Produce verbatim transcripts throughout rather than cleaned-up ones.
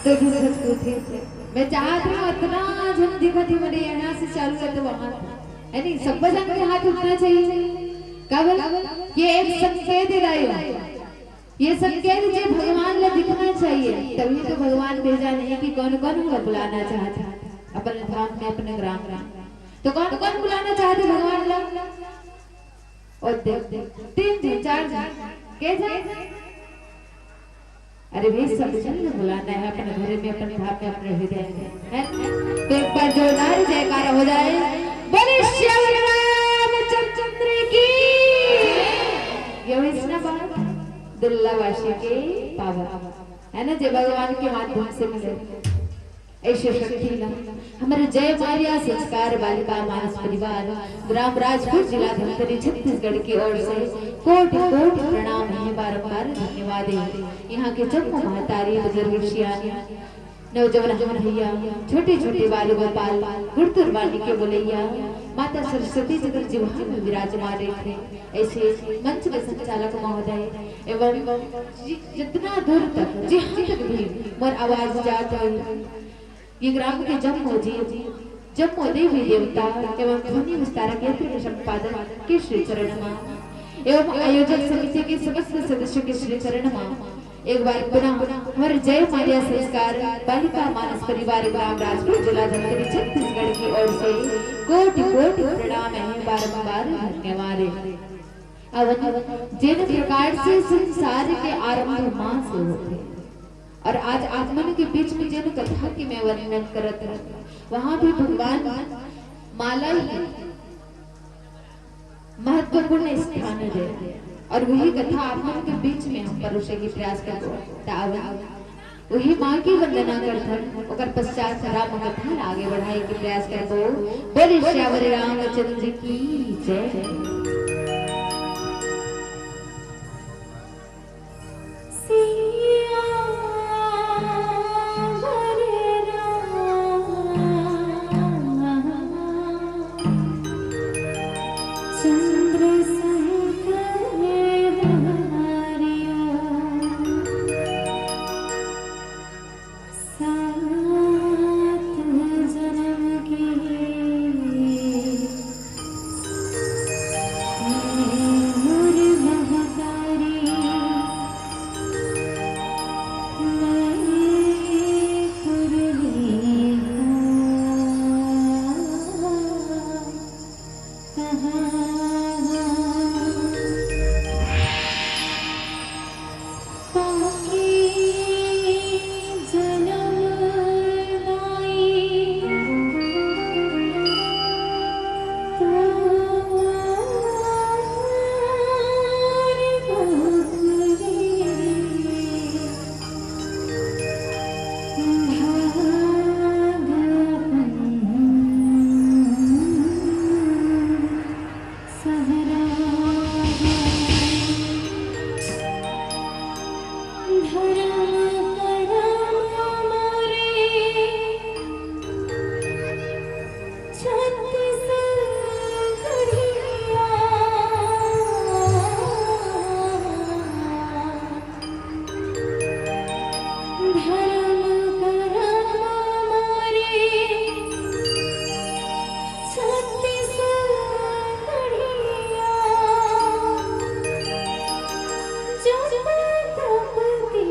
तो झन पूछे, मैं चाहत हूँ, अतना झन दिखत हे, मेरे यहाँ से चालू है तो वहाँ तक, है नहीं? सब झन के हाथ उठना चाहिए। का बोला? ये एक संकेत दे रहा है, ये संकेत जे भगवान ला दिखना चाहिए, तभी तो भगवान भेजा नहीं कि कौन कौन हमला बुलाना चाहत हे अपने धाम में, अपने ग्राम में। तो कौन कौन बुलाना चाहत हे भगवान ला? और देख, तीन झन, चार झन, के झन? अरे भाई, सब झन ला बुलाना है अपने घर में, अपने धाम में, अपने हृदय में, है? तो एक बार जोरदार जयकारा हो जाए, बोले श्यावर रामचंद्र की। ये वैष्णव बात दुल्लावासी के पावन, है ना, जे भगवान के माध्यम से मिले। ऐसे शक्ति ला हमर जय मारिया संस्कार बालिका मानस परिवार, ग्राम राजपुर, जिला धमतरी, छत्तीसगढ़ की ओर से कोटि कोटि प्रणाम है, बारंबार धन्यवाद है। यहाँ के जम्मो महतारी, बुजुर्ग, सियानी, नौजवान भैया, छोटे छोटे बाल गोपाल, गुरतुर वाणी के बोलैया, माता सरस्वती जगत जिह्वा में विराजमान रहिथे। ऐसे मंच के संचालक महोदय एवं जि-, जितना दूर तक, जहाँ तक भी मोर आवाज जात है, ये ग्राम के जम्मो जी, जम्मो देवी देवता एवं ध्वनि विस्तारक यंत्र के संपादन के श्री चरण मा एवं आयोजक समिति के समस्त सदस्यों के श्री चरण मा एक बार पुनः हमर जय मारिया संस्कार बालिका मानस परिवार, ग्राम राजपुर, जिला धमतरी, छत्तीसगढ़ की ओर से कोटि कोटि प्रणाम है, बारंबार धन्यवाद है। अवन जेन प्रकार से संसार के आरंभ माँ से होथे, और आज आप मन के बीच में जेन कथा के मैं वर्णन करत हूँ, वहाँ भी भगवान माला ही महत्वपूर्ण स्थान दे, और वही कथा आप मन के बीच में हम परोसे के प्रयास करबो। त अवन वही माँ की वंदना करथन, ओकर पश्चात राम कथा ला आगे बढ़ाए के प्रयास करबो। बोले श्यावर रामचंद्र की जय। सियावर राम चंद्र संकट हरियो। सात जन्म के मोर महतारी, मैं पुरली कहाँ। सहरा धर्म करम मोरे छत्तीसगढ़िया। धर्म करम मोरे छत्तीसगढ़िया। जब तपती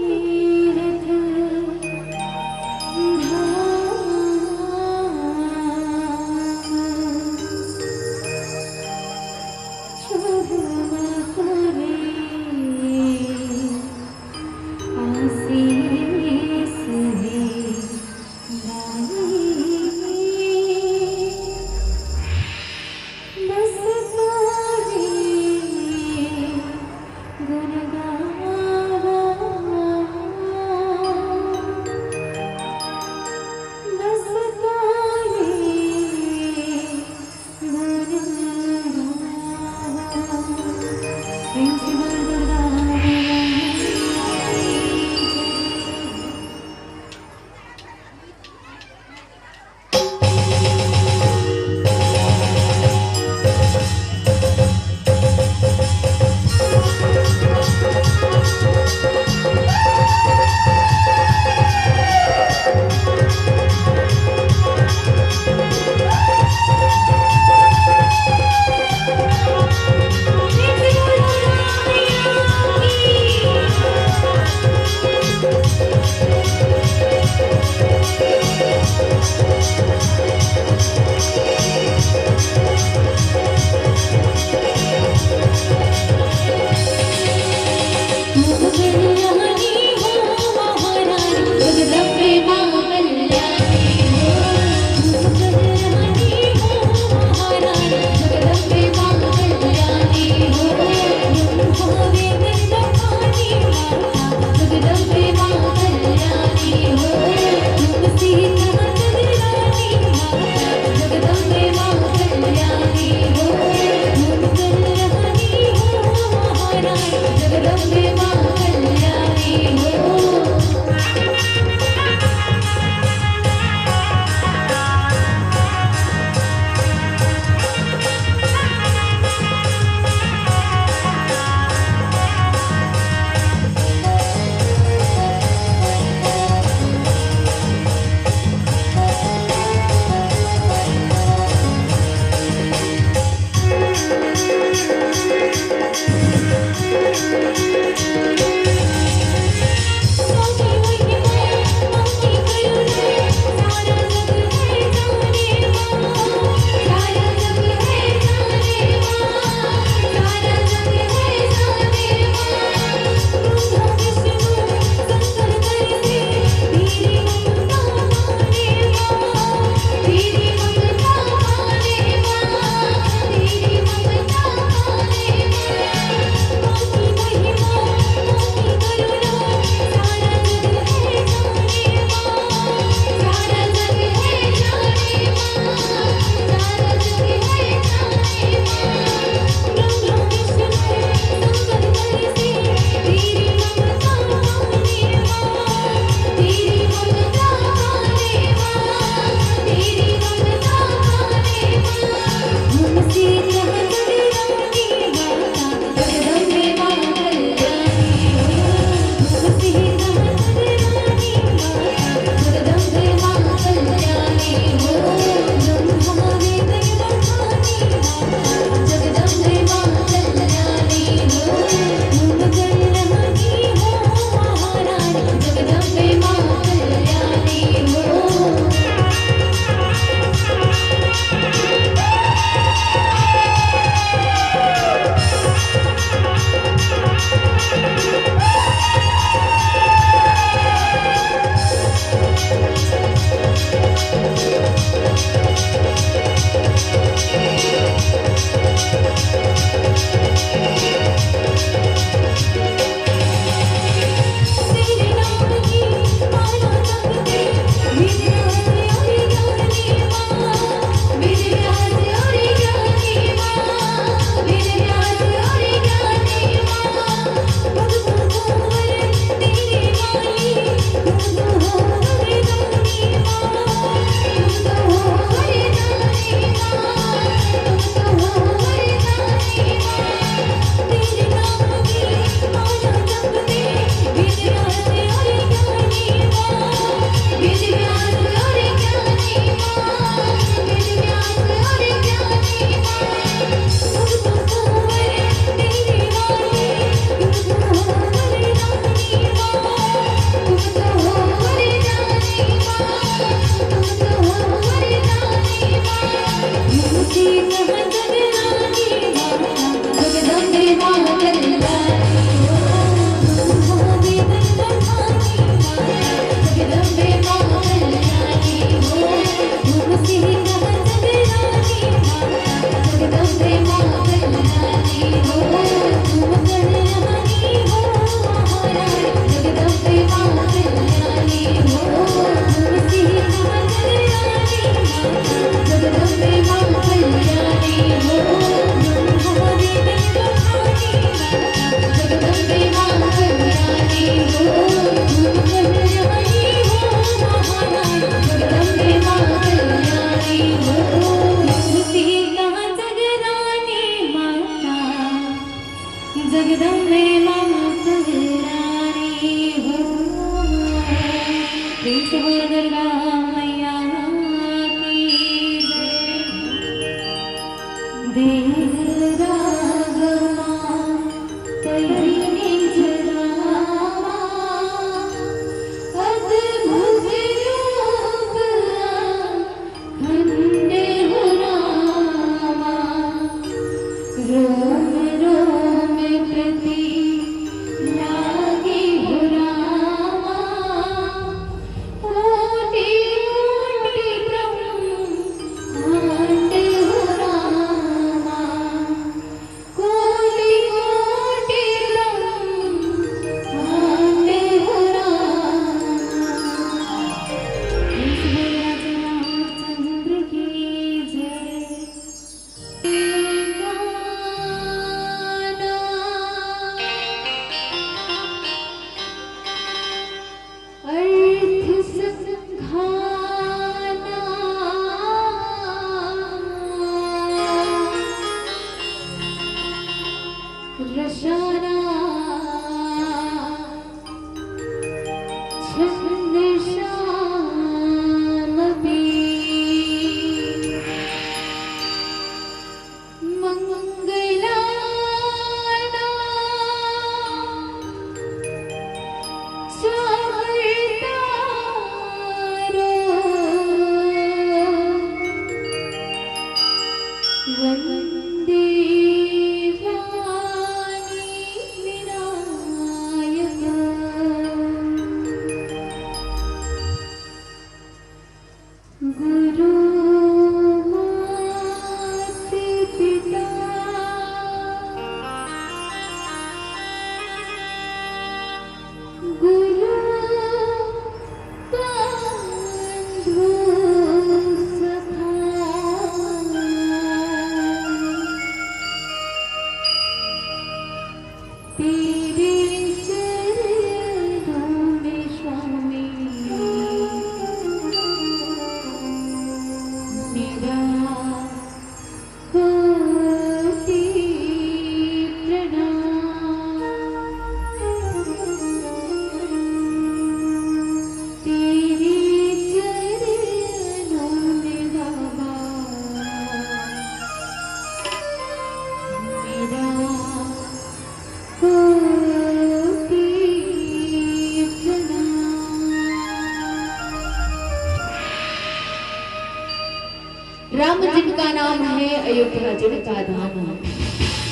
नाम है अयोध्या जिनका धाम है।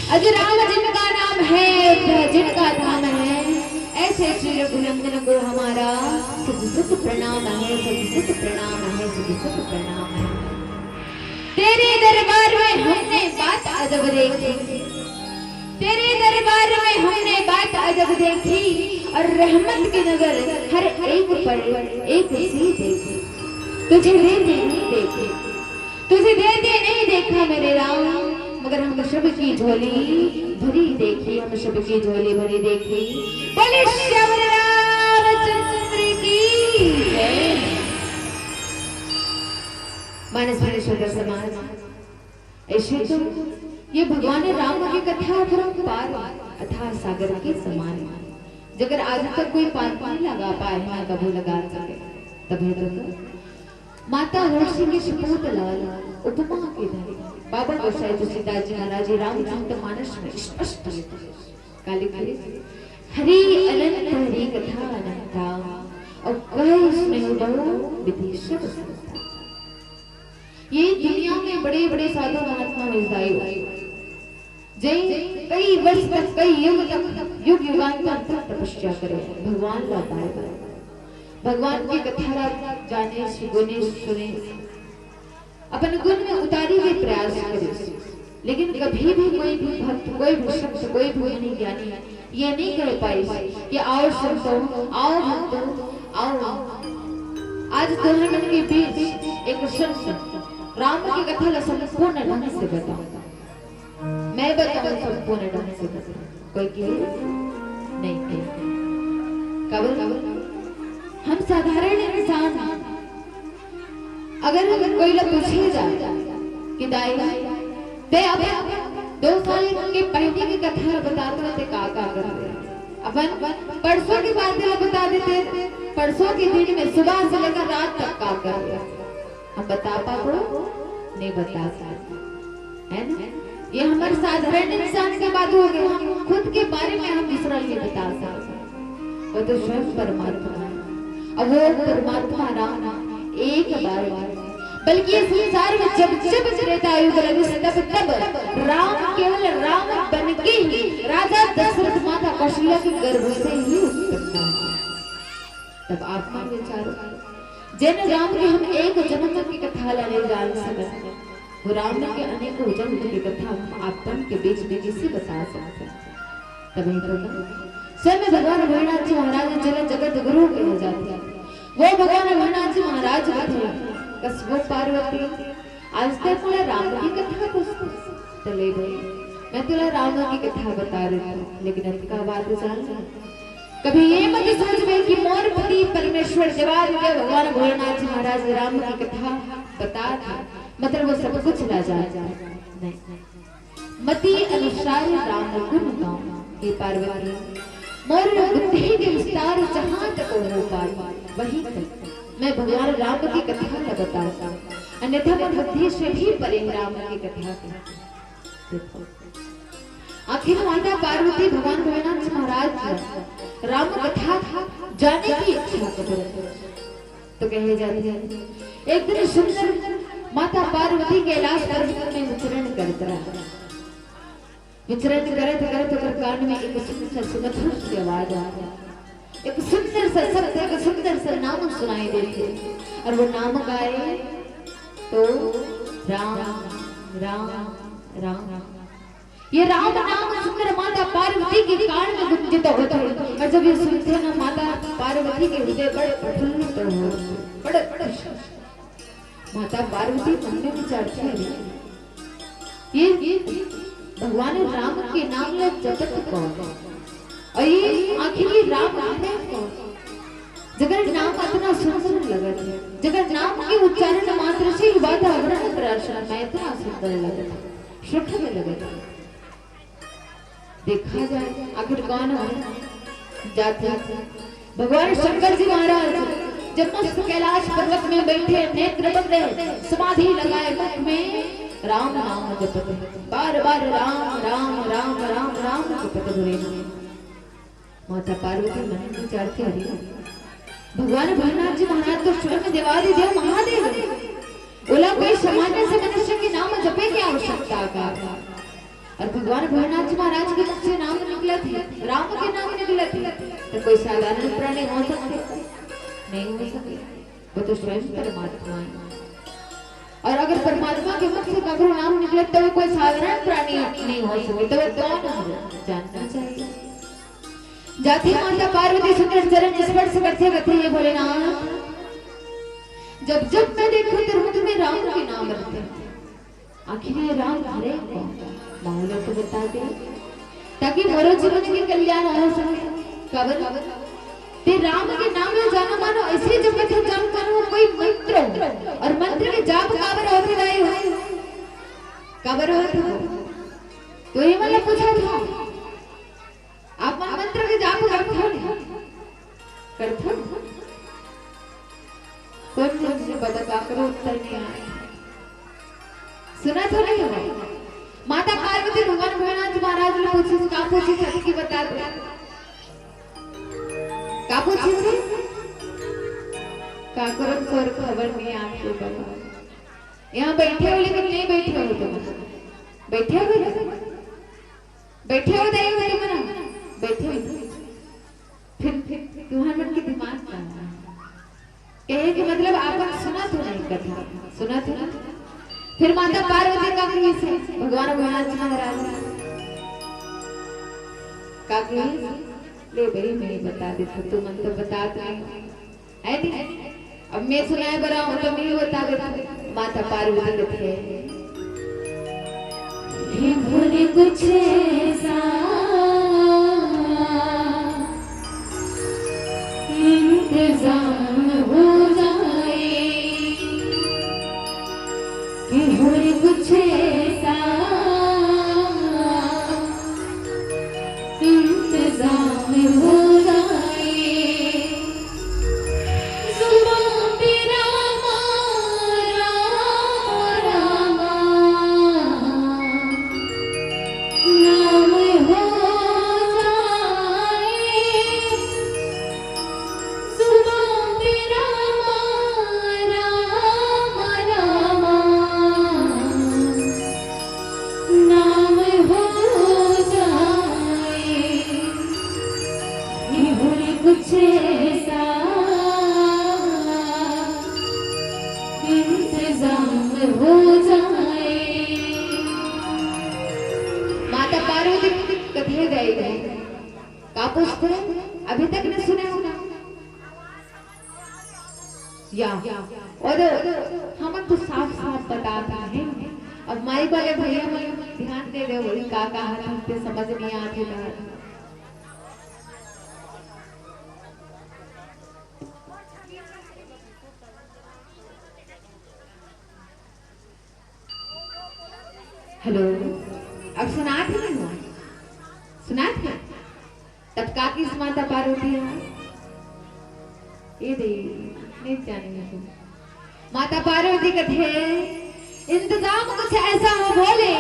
अजय राम जिनका नाम है अयोध्या जिनका धाम है। ऐसे श्री रघुनंदन को हमारा सत सत प्रणाम है, सत सत प्रणाम है, सत सत प्रणाम है। तेरे दरबार में हमने बात अजब देखी, तेरे दरबार में हमने बात अजब देखी, और रहमत की नजर हर एक पर एक सी देखी। तुझे देते नहीं देखे, तुझे देते नहीं देखा मेरे राम, मगर हम सब की झोली भरी देखी, हम सब की झोली भरी देखी। बोले श्यावर रामचंद्र की जय। मानस भरे श्रोता समाज, ऐसे तो ये भगवान राम की कथा अपरंपार अथाह सागर के समान है, जगर आज तक कोई पार नहीं लगा पाए, ना कबू लगा सके। तभी तो माता होशी के सपूत लाल उपमा के धनी बाबा गोसाई तुलसीदास जी महाराज जी रामचरित मानस में स्पष्ट लिखित है। का लिखित है? हरि अनंत हरि कथा अनंता, और कहे स्नेह बहु विधि सब सुनता। ये दुनिया में बड़े बड़े साधु महात्मा मिलता है, जे कई वर्ष तक, कई युग तक, युग युगांतर तक तपस्या करे, भगवान ला पाए बर, भगवान की कथा ला जाने, सुने, सुने, अपन गुण में उतारे के प्रयास करे। लेकिन कभी भी कोई भी भक्त, कोई भी संत, कोई भी मुनि ज्ञानी ये नहीं कह पाए कि आओ संतो, आओ भक्तो, आओ, आज तुम्हारे मन के बीच एक संत राम की कथा ला संपूर्ण ढंग से बताओ। मैं बताऊं संपूर्ण ढंग से बताऊं, कोई कहे नहीं कहे। कब हम साधारण इंसान, अगर कोई ला पूछे जा कि दाई, ते अपन दो साल के पहले की कथा बता दो, ते का का कर रहे? अपन परसों की बातें ला बता देते, परसों के दिन में सुबह से लेकर रात तक का कर रहे? हम बता पाबो? नहीं बता सकते, है ना? ये हमारे साधारण इंसान के बात हो गई, हम खुद के बारे में हम दूसरा नहीं बता सकते। वो तो स्वयं परमात्मा है। अब वो परमात्मा राम एक बार नहीं, बल्कि ये संसार में जब जब त्रेता युग लगे, तब तब राम केवल राम बन के ही राजा दशरथ माता कौशल्या के गर्भ से ही उत्पन्न हुआ। तब आप मन विचारो, जेन राम के हम एक जन्म की कथा ला नहीं जान सकत, वो राम के अनेकों जन्म की कथा हम आप मन के बीच में कैसे बता सकते हैं? तभी तो ना, स्वयं भगवान भोलेनाथ जी महाराज जिला जगत गुरु कहे जाते हैं। वो भगवान भोलेनाथ जी महाराज बताए, कस वो पार्वती, आज तक मोला राम की कथा पूछते। तो ले भाई, मैं तुला राम की कथा बता देती हूँ, लेकिन अतका बात जान ले। कभी ये मत सोचबे कि मोर पति परमेश्वर देवादिदेव भगवान भोलेनाथ जी महाराज राम की कथा बता दे, मतलब वो सब कुछ ला जाए। नहीं, मति अनुसार राम गुण गाऊं। हे पार्वती, मोर बुद्धि के विस्तार जहाँ तक हो पाए, वहीं तक मैं भगवान राम की कथा न बताऊं, अन्यथा मैं बुद्धि से भी परे राम की कथा कहूं। देखो, आखिर माता पार्वती भगवान भोलेनाथ जी महाराज जी राम कथा जाने की इच्छा कर रहे। तो कहे जाते हैं, एक दिन सुंदर माता पार्वती कैलाश पर्वत में विचरण करत रहा। विचरण करत करत ओकर कान में एक सुंदर सुमधुर सी आवाज आ गई, एक सुंदर सा शब्द, एक सुंदर सा नाम सुनाई देते, और वो नाम गाए तो राम, राम, राम। ये राम नाम सुंदर माता पार्वती के कान में गुंजित होते हैं, और जब ये सुनते हैं ना, माता पार्वती के हृदय बड़े प्रफुल्लित हो, बड़े खुश। माता पार्वती मन में विचारती है, ये भगवान राम के नाम ला जपत कौन, और ये आखिर ये राम है कौन, जगर नाम इतना सुंदर लगत है, जगर नाम के उच्चारण मात्र से ही वातावरण प्रसन्न में इतना सुंदर लगत है, सुखद लगत है। देखा जाए आखिर कौन है। जाते भगवान शंकर जी महाराज जब मस्त कैलाश पर्वत में बैठे, नेत्र बंद है, समाधि लगाए, मुख में राम नाम जपत है, बार बार राम, राम, राम, राम, राम जपत घुरे। माता पार्वती मन में विचारती, अरे, भगवान भोलेनाथ जी महाराज तो स्वयं देवादिदेव महादेव है, ओला कोई सामान्य से मनुष्य के नाम जपे के आवश्यकता का? और भगवान भोलेनाथ जी महाराज के मुख से नाम निकलत हे, राम के नाम निकलत हे, तो कोई साधारण प्राणी हो सकथे? नहीं हो सके। वो तो स्वयं परमात्मा हे। और अगर परमात्मा के मुख से ककरो नाम निकले, तो वो कोई साधारण प्राणी नहीं हो सके। तो वो कौन हो, जानना चाहिए। जाथे माता पार्वती सुंदर चरण स्पर्श करथे, कथे, "हे भोलेनाथ, जब जब मैं देखूं, तेरे मुख में राम के नाम रहते हैं।" आखिर ये राम हरे कौन? मामला तो बता दे, ताकि मोरो जीवन के कल्याण हो सके। काबर? ते राम के नाम ला जानो मानो ऐसे जपत हो, जानो मानो वो कोई मंत्र हो। और मंत्र के जाप काबर होथे दाई हो? काबर होथे हो? तो ये वाला पूछा था। आप मन मंत्र के जाप करथो नहीं? करथो? कोन मन से बता, काकरो उत्तर नहीं आए। सुनत हो नहीं हो? माता पार्वती भगवान भोलेनाथ महाराज ने पूछी, का पूछी था कि बता दो। का पूछी थी? काकरो तोर खबर नहीं आपको बता। यहाँ बैठे हो लेकिन नहीं बैठे हो तुम। बैठे हो ना? बैठे हो दाई हो तुम ना? बैठे हो। फिर, फिर तुहर मन के दिमाग का कहे के मतलब आप मन सुनत हो नहीं कथा, सुनत हो ना? फिर माता पार्वती का कही से भगवान भोलेनाथ जी महाराज का कही, ले भाई मैं बता देता, तू मन तो बतात नहीं है नहीं? अब मैं सुनाए बर आहूं तो मैं बता देता। माता पार्वती कथे, हे भोले कुछ ऐसा इंतजाम हो जाए, कि होए कुछ ऐसा इंतजाम हो जाए। जुबां पे रामा, रामा, रामा नाम हो जाए। जुबां पे रामा, रामा, रामा नाम हो जाए। ये होए कुछ ऐसा इंतजाम हो जाए। माता पार्वती कथे गई है। का पूछते? अभी तक नहीं सुने हो ना? या, और हमन तो साफ साफ बतात हे। अब माइक वाले भैया मन ध्यान दे दे, वही का कहा था, हमके समझ नहीं आत हे। हेलो, अब सुनात हे नहीं हो? सुनात हे? तब का किस माता पार्वती हे? ये दे, नहीं जाने में तुम। माता पार्वती कथे, इंतजाम कुछ ऐसा हो भोले,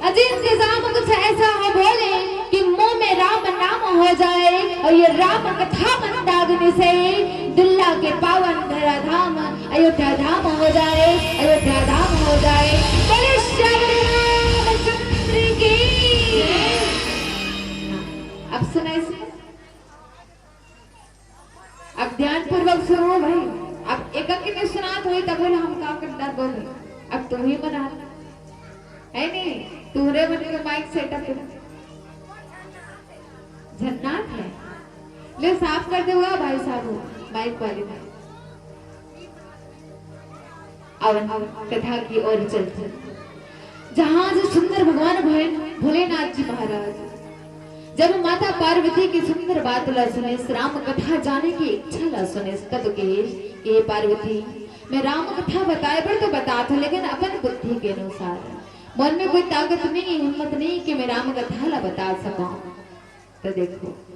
अजी इंतजाम कुछ ऐसा हो भोले कि मुंह में राम नाम हो जाए और ये राम कथा मन दागने से दुल्ला के पावन धरा धाम अयोध्या धाम हो जाए, अयोध्या धाम हो जाए। बोले श्यावर रामचंद्र की। हाँ, अब सुनाए, सुनाए। अब ध्यानपूर्वक सुनो भाई, अब एक एक के सुनात होई तब बोले हम का करता बोले। अब तुम ही बना, है नहीं? तुम्हारे मन के माइक सेटअप है। झन्नाट है। ले साफ कर दे हुआ भाई साहब, माइक वाले भाई। अवन कथा की ओर चलते, जहाँ जो सुंदर भगवान भोले-, भोलेनाथ जी महाराज जब माता पार्वती की सुंदर बात ला सुने, राम कथा जाने की इच्छा ला सुने, तब कहे कि हे पार्वती, मैं राम कथा बताए बर तो बतात हूँ, लेकिन अपन बुद्धि के अनुसार, मन में कोई ताकत नहीं, हिम्मत नहीं कि मैं राम कथा ला बता सकूं। तो देखो,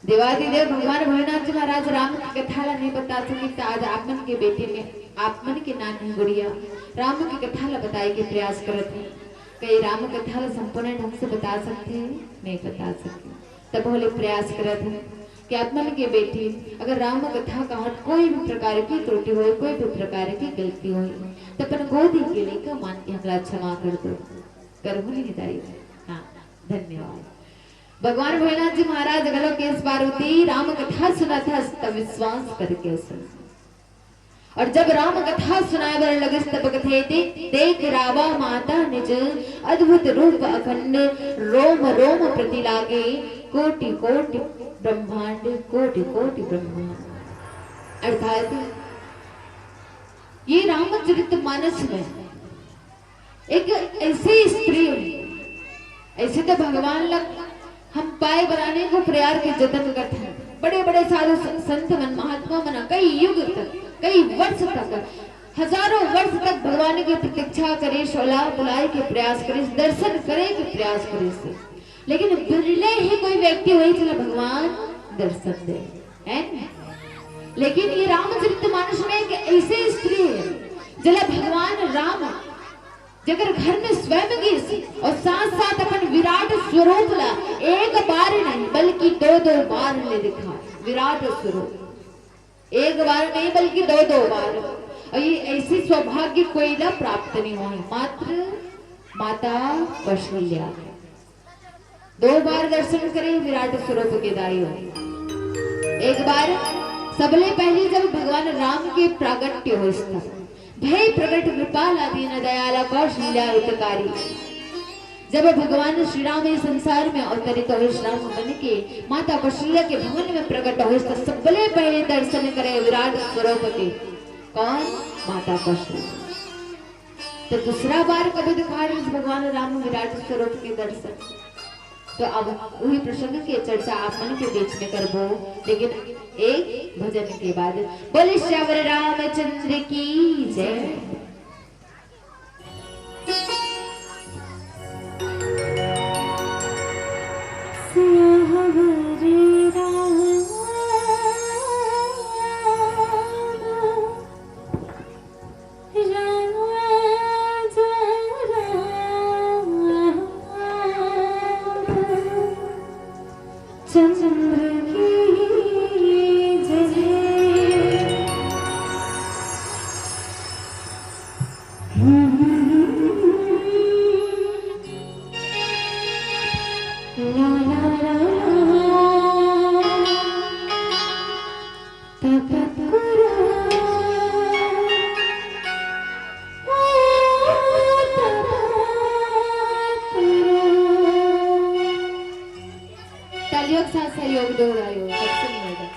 देवादिदेव भगवान भोलेनाथ जी महाराज राम की कथा ला नहीं बता सके, तो आज आप मन के बेटी में, आप मन के नान गुड़िया राम की कथा ला बताए के प्रयास करत हे। कई राम कथा ला संपूर्ण ढंग से बता सकते हैं? नहीं बता सकते। तब भोले प्रयास करत हे। आप मन के बेटी अगर राम कथा कहत कोई भी प्रकार के त्रुटि होय, कोई भी प्रकार के गलती होय, त अपन गोदी के लइका मान के हमला क्षमा कर दो। करहूँ नहीं दाई। हाँ, धन्यवाद। भगवान भोलेनाथ जी महाराज घलो केस पार्वती राम कथा सुनत हस त विश्वास करके सुन। और जब राम कथा सुनाय बर लगिस तब कथे, "दे-, देख रावा माता निज, अद्भुत रूप अखंड, रोम रोम प्रति लागे, कोटि कोटि ब्रह्मांड, कोटि कोटि ब्रह्मांड।" अर्थात ये रामचरित मानस में एक ऐसे स्त्री, ऐसे तो भगवान लग हम पाए बनाने को प्रेयार के जतन करथन। बड़े बड़े साधु स-, संत मन, महात्मा मन कई युग तक, कई वर्ष तक, हजारों वर्ष तक भगवान की प्रतीक्षा करे, शोला बुलाए के प्रयास करे, दर्शन करे के प्रयास करे से। लेकिन बिरले ही कोई व्यक्ति होही जेला भगवान दर्शन दे, है ना? लेकिन ये रामचरित मानस में एक ऐसे स्त्री है जेला भगवान राम जेकर घर में स्वयं गिस और साथ साथ अपन विराट स्वरूप ला एक बार नहीं बल्कि दो दो बार ले दिखा। विराट स्वरूप एक बार नहीं बल्कि दो दो बार। और ये ऐसी सौभाग्य कोई ला प्राप्त नहीं हुई, मात्र माता कौशल्या। दो बार दर्शन करे विराट स्वरूप के दाई हो। एक बार सबले पहले जब भगवान राम के प्रागट्य होइस तब, "भय प्रगट कृपाला दीन दयाला कौशल्या हितकारी।" जब भगवान श्री राम इस संसार में अवतरित होइस, राम बन के माता कौशल्या के भवन में प्रकट होइस, तो सबले पहले दर्शन करे विराट स्वरूप के। कौन? माता कौशल्या। तो दूसरा बार कब दिखा रहे भगवान राम विराट स्वरूप के दर्शन? तो अब वही प्रसंग के चर्चा आप मन के बीच में करबो, लेकिन एक भजन के बाद। बोले श्यावर रामचंद्र की जय। श्यावर राम राजा राम चंद्र की जय। ला ला ला ला। तपत करो, ओ तपत करो। तालियों के साथ सहयोग दो भाइयों, सबसे मिलेगा।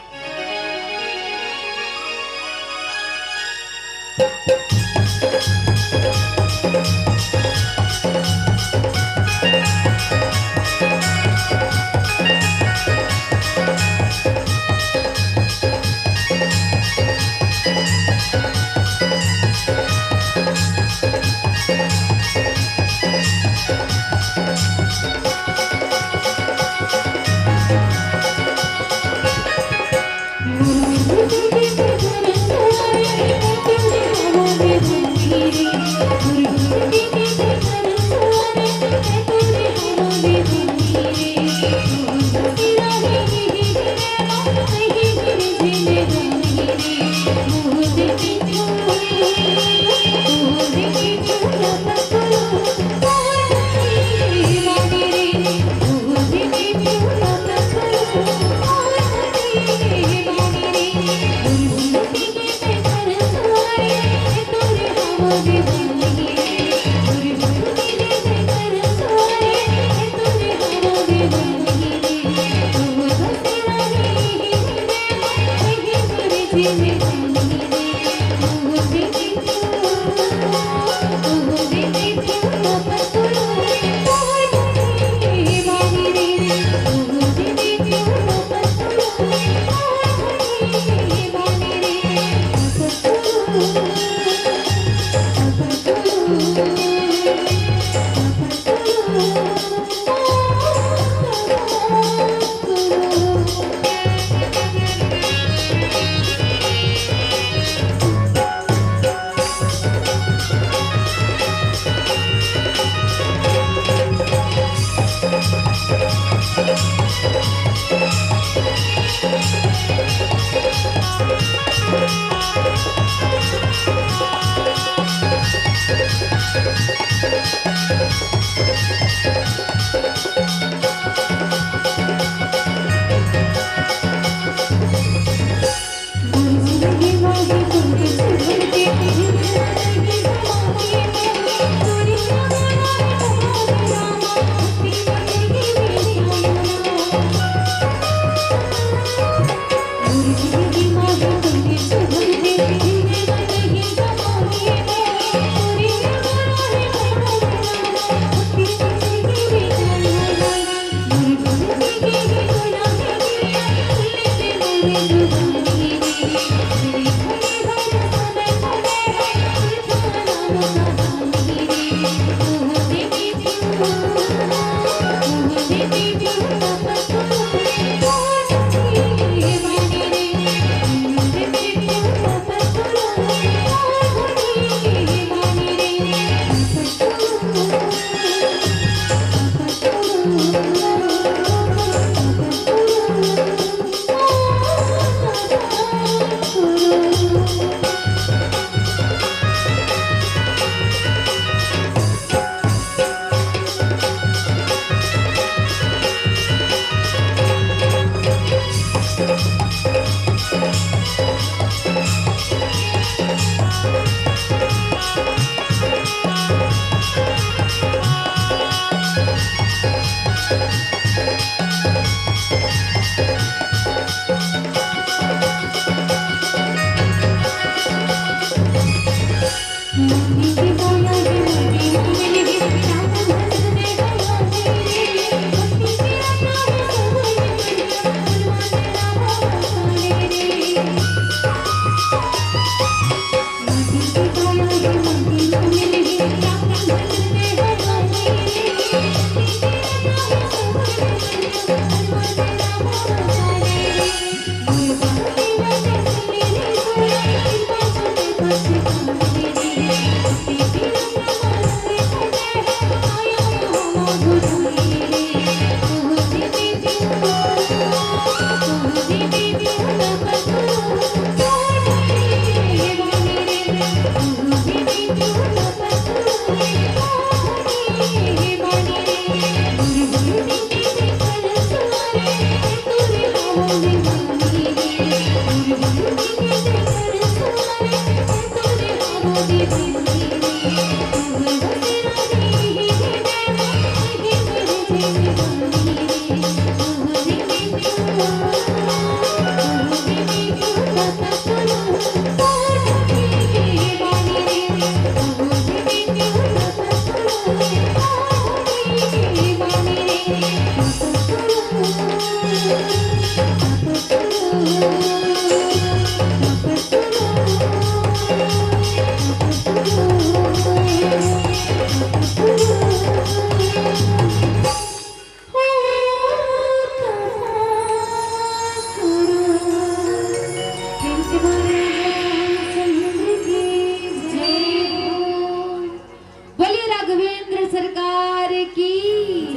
बोलिए राघवेंद्र सरकार की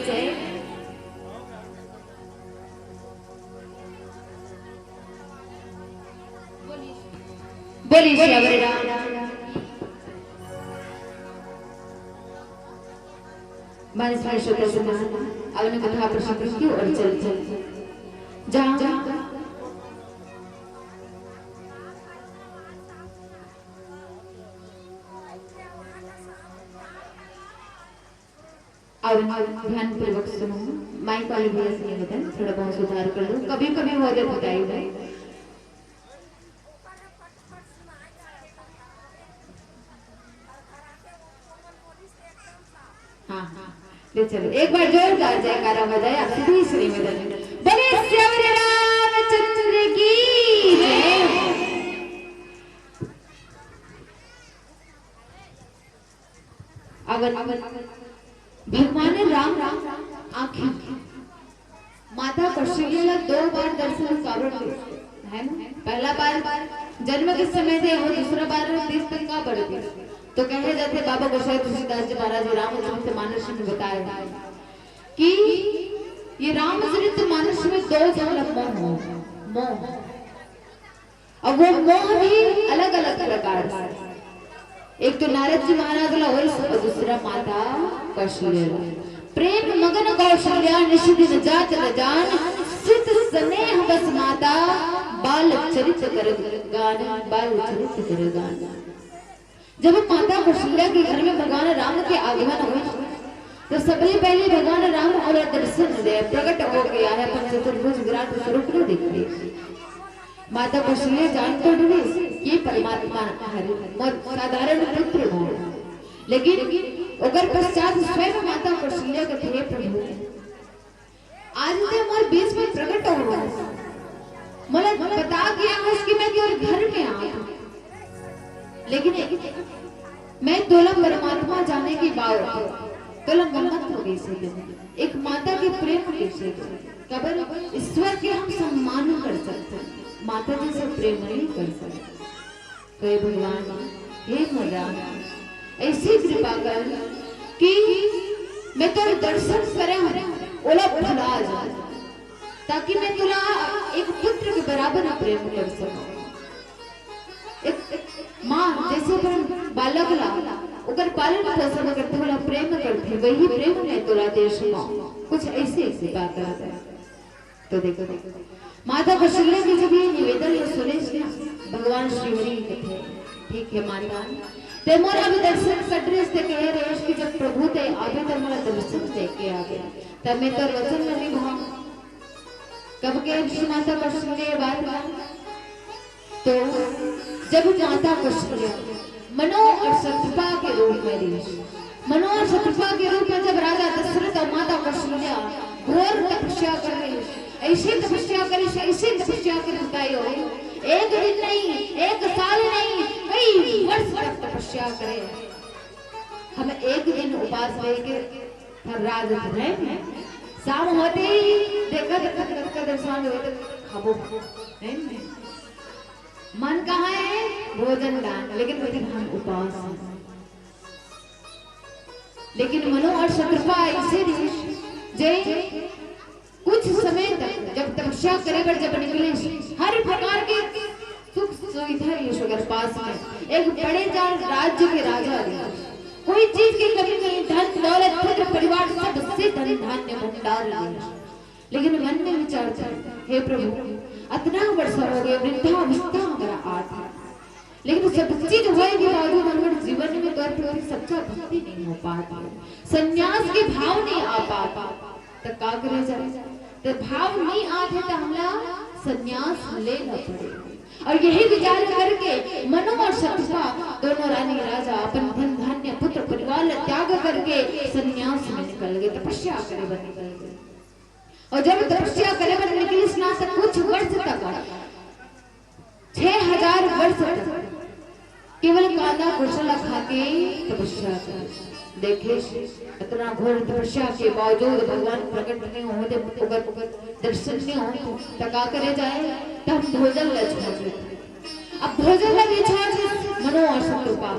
जय। बोलिए श्री राम। मानस में श्रोता समाज, अब उन्हें कथा प्रसंग की ओर चलते हैं। जहाँ और ध्यानपूर्वक सुनो, माइक वाले भैया से निवेदन, थोड़ा बहुत सुधार कर लो, कभी कभी हो जाता है। हाँ, हाँ। ले चलो, एक बार जोरदार जयकारा हो जाए, आप सभी से निवेदन। बोले श्री रामचंद्र की जय। अगर भगवान राम आखिर माता कौशल्या ला दो बार दर्शन काबर दे, है ना? पहला बार जन्म के समय दे और दूसरा बार तीस दिन काबर दे। तो कहे जाते बाबा गोसाई तुलसीदास जी महाराज रामचरित मानस में बताए कि ये रामचरित मानस में दो झन मोह, मोह, अब वो मोह भी अलग-अलग प्रकार से। एक तो नारद जी महाराज ला होइस और दूसरा माता कौशल्या ला। प्रेम मगन कौशल्या निशि दिन जात न जान, चित स्नेह बस माता, बाल चरित कर गान, बाल चरित कर गान। जब माता कौशल्या के घर में भगवान राम के आगमन हुए, तो सबले पहले भगवान राम ओला दर्शन दे, प्रकट हो गया है, अपन चतुर्भुज विराट स्वरूप ला देख ले। माता कौशल्या जान तो डरे, ये परमात्मा हरे, मोर साधारण पुत्र हो, लेकिन ओकर पश्चात स्वयं माता कौशल्या के थे, "प्रभु, आज ते मोर बीच में प्रकट हो रहा है, मोला बता गया है कि मैं तोर घर में आ, लेकिन मैं तोला परमात्मा जाने के बावजूद तोला गलत हो गई से।" एक माता के प्रेम कैसे दे? काबर ईश्वर के हम सम्मान कर सकते हैं, माता जी से प्रेम नहीं कर सकते। कहे, "भगवान, हे मोर राम, ऐसी कृपा कर कि मैं तोर दर्शन करे हूँ, ओला भुला जाऊँ, ताकि मैं तोला एक पुत्र के बराबर प्रेम कर सकूँ।" एक माँ जैसे अपन बालक ला ओकर पालन पोषण करथे, ओला प्रेम करथे, वही प्रेम मैं तोला दे सकूँ। कुछ ऐसे कृपा कर दे। तो देखो, देखो, माता कौशल्या के जब ये निवेदन ला सुने ना, भगवान श्रीहरि कहते हैं, "ठीक है माता, ते मोर अब दर्शन कर रहे, ते कह रहे कि जब प्रभु ते आवे तो मोला दर्शन दे के आवे, तब मैं तोर वचन ला निभाऊं।" कब के माता कौशल्या ये बात ला? तो जब माता कौशल्या मनु अउ शतरूपा के रूप में रहिस, मनु अउ शतरूपा के रूप में जब राजा दशरथ अउ माता कौशल्या घोर तपस्या कर रहिस, ऐसी तपस्या करिस, ऐसी तपस्या करिस, बताइयो, एक दिन नहीं, एक साल नहीं, कई वर्ष तक तपस्या करे। हम एक दिन उपास रह के थर्रा जाथन, शाम होते ही देखा, देखा, देखा, देखा, दर्शन होते खाबो, है ना? मन कहाँ है? भोजन दान, लेकिन वो दिन हम उपास हैं। लेकिन मनु अउ शतरूपा ऐसे रहिस, जे कुछ समय तक जब तपस्या करे बर जब निकलिस, हर प्रकार के सुख सुविधा रहिस ओकर पास में। एक बड़े जान राज्य के राजा रहिस, कोई चीज की कमी नहीं, धन दौलत, पुत्र परिवार, सबसे धन धान्य भंडार रहिस। लेकिन मन में विचार था, "हे प्रभु, अतना वर्ष हो गए, वृद्धावस्था हमारा आत है, लेकिन सब चीज होए के बावजूद हमर जीवन में तोर प्रति सच्चा भक्ति नहीं हो पात है, संन्यास के भाव नहीं आ पात, त का करे जाए?" त भाव नहीं आत है, त हमला संन्यास लेना पड़े। और यही विचार करके मनु और शतरूपा दोनों रानी राजा अपन धन धान्य पुत्र परिवार ला त्याग करके संन्यास में निकल गए, तपस्या करे बर निकल गए। और जब तपस्या करे बर निकलिस ना, त कुछ वर्ष तक, छह हजार वर्ष तक केवल कांदा कोसला खा के तपस्या करे। देखिस, इतना घोर तपस्या के बावजूद भगवान प्रकट नहीं होते, ओकर, ओकर दर्शन नहीं होते, त का करे जाए? त हम भोजन ला छोड़ देते। अब भोजन ला भी छोड़ दे, मनु और शतरूपा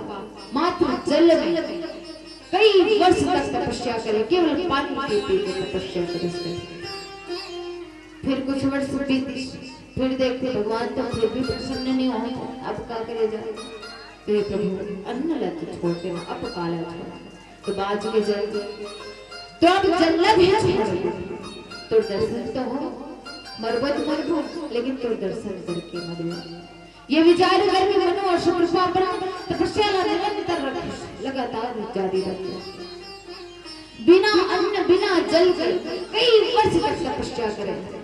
मात्र जल में कई वर्ष तक तपस्या करे, केवल पानी पी पी के तपस्या करे। फिर कुछ वर्ष बीत, फिर देखते भगवान तो फिर भी प्रसन्न नहीं होते, अब का करे जाए? तो हे प्रभु, अन्न ला तो छोड़ देना, अब काला छोड़, तो बाज के जल, तो अब जल ला भी छोड़ दे। तोर दर्शन तो हो, मरबो तो मरबो, लेकिन तोर दर्शन करके मरबो। ये विचार करके मनु और शतरूपा अपना तपस्या ला निरंतर रखे, लगातार जारी रखे। बिना अन्न, बिना जल के कई वर्ष तक तपस्या करे।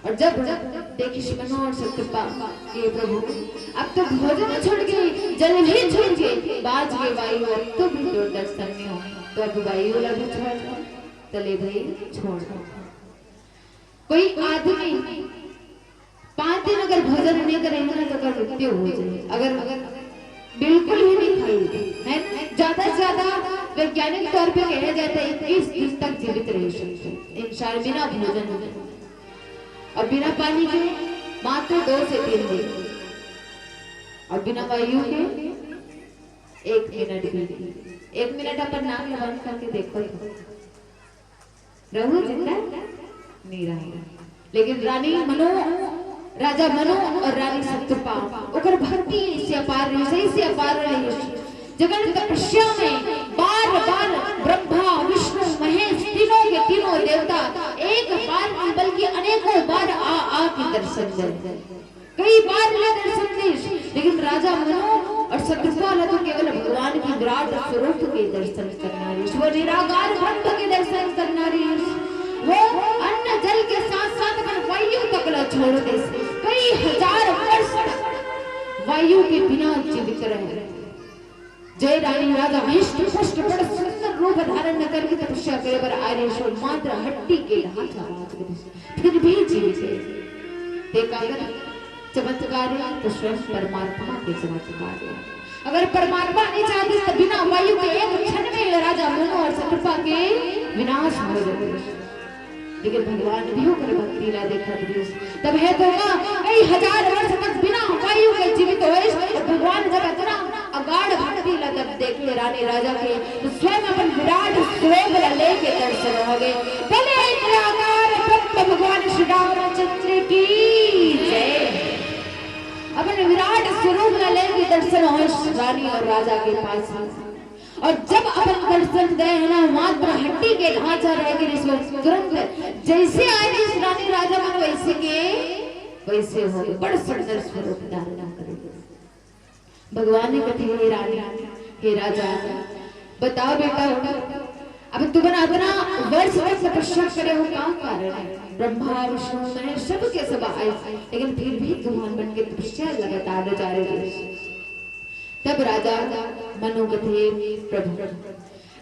और जब, जब देखिस मनु और शतरूपा, "हे प्रभु, अब तो भोजन छोड़ के, जल भी छोड़ के, बाज के वायु, अब तो भी तोर दर्शन नहीं हो, तो अब वायु ला भी छोड़ दो।" त ले भाई, छोड़ दो। कोई आदमी पांच दिन अगर भोजन नहीं करे ना, तो ओकर मृत्यु हो जाए। अगर बिल्कुल ही नहीं खाई, है ना? ज्यादा से ज्यादा वैज्ञानिक तौर पे कहा जाता है, इक्कीस दिन तक जीवित रह सकते हैं इंसान बिना भोजन। और बिना पानी के मात्र दो से तीन दिन, और बिना वायु के एक मिनट भी नहीं। एक मिनट अपन नाक ला बंद करके देखो तो। रहू जिंदा नहीं रहा। लेकिन रानी मनु, राजा मनु और रानी शतरूपा, ओकर भक्ति ऐसे अपार रहिस, ऐसे अपार रहिस। जगन तपस्या में बार बार ब्रह्मा, विष्णु, महेश, तीनों के तीनों देवता एक बार नहीं बल्कि अनेक अनेकों बार आ आ के दर्शन दे, कई बार ला दर्शन दीस, लेकिन राजा मनु अउ शतरूपा ला तो केवल भगवान के विराट स्वरूप के दर्शन करना रहिस, वो निराकार ब्रह्म के दर्शन करना रहिस। वो अन्न जल के साथ साथ अपन वायु तक ला छोड़ दीस। कई हजार वर्ष तक वायु के बिना जीवित रहे। जय रानी राजा हृष्ट पुष्ट बड़ सुंदर रूप धारण करके तपस्या करे बर आए रहिस, मात्र हड्डी के ढांचा बांच के रहिस, फिर भी जीवित हे। ते काकर चमत्कार हे, तो स्वयं परमात्मा के चमत्कार हे। अगर परमात्मा नहीं चाहते तो बिना वायु के एक क्षण में राजा मनु अउ शतरूपा के विनाश हो जाते। लेकिन भगवान भी ओकर भक्ति ला देखत रहिस। तब हे तो का कई हजार वर्ष तक बिना वायु के जीवित होइस। अउ भगवान जब अतना अगाध भक्ति ला जब देखे रानी राजा के, तो स्वयं अपन विराट स्वरूप ला लेके दर्शन हो गे। बोले निराकार ब्रह्म भगवान श्री रामचंद्र की जय। अपन विराट स्वरूप ला लेके दर्शन होइस रानी अउ राजा के पास। अउ जब अपन दर्शन दे हे ना, मात्र हड्डी के ढांचा रह गे रहिस, तुरंत जइसे आए रहिस रानी राजा मन वइसे के वइसे हो गे। बड़ सुंदर स्वरूप धारण करे। भगवान ने कथे, हे रानी, हे राजा, बताओ बेटा, अब तुमन अतना वर्ष तक तपस्या करे हो, का कारण हे? ब्रह्मा, विष्णु, महेश, सब के सब आए, लेकिन फिर भी तुमन मन के तपस्या लगातार जारी रहिस। तब राजा मनु कथे, प्रभु,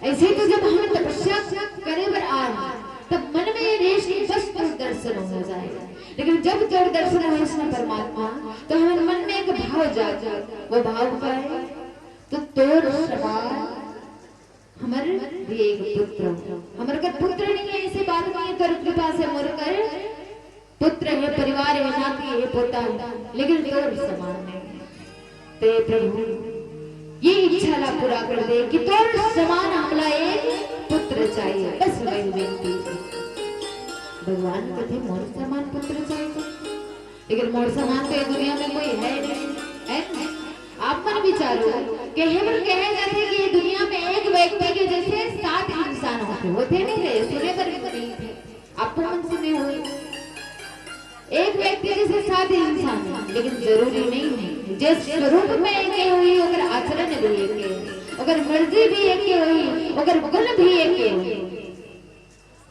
अइसे तो जब हम तपस्या करे बर आए, तब मन में ये रहिस कि बस तोर दर्शन हो जाए, लेकिन जब तोर दर्शन होइस ना परमात्मा, तो हमर मन में एक भाव जाग, वो भाव का हे? तो तोर समान हमर भी एक पुत्र, हमर कर पुत्र नहीं हे, अइसे बात नहीं हे, तोर कृपा से मोर कर पुत्र हे, परिवार हे, नाती हे, पोता हे, लेकिन तोर समान नहीं हे। ते प्रभु ये इच्छा ला पूरा कर दे कि तोर समान हमला एक पुत्र चाहिए, बस वही विनती हे। भगवान कथे मोर समान पुत्र चाहिए, लेकिन मोर समान तो ये दुनिया में कोई हे नहीं, हे? आप मन विचारो, कहे बर कहे जाथे कि ये दुनिया में एक व्यक्ति के जइसे सात इंसान होथे, होथे नहीं थे, सुने बर मिलथे। आपको मन से नहीं हुई। एक व्यक्ति जइसे सात इंसान हे, लेकिन जरूरी नहीं हे। जिस स्वरूप में एके होही, ओकर आचरण भी एके होही, ओकर मर्जी भी एके होही, ओकर गुण भी एके होही।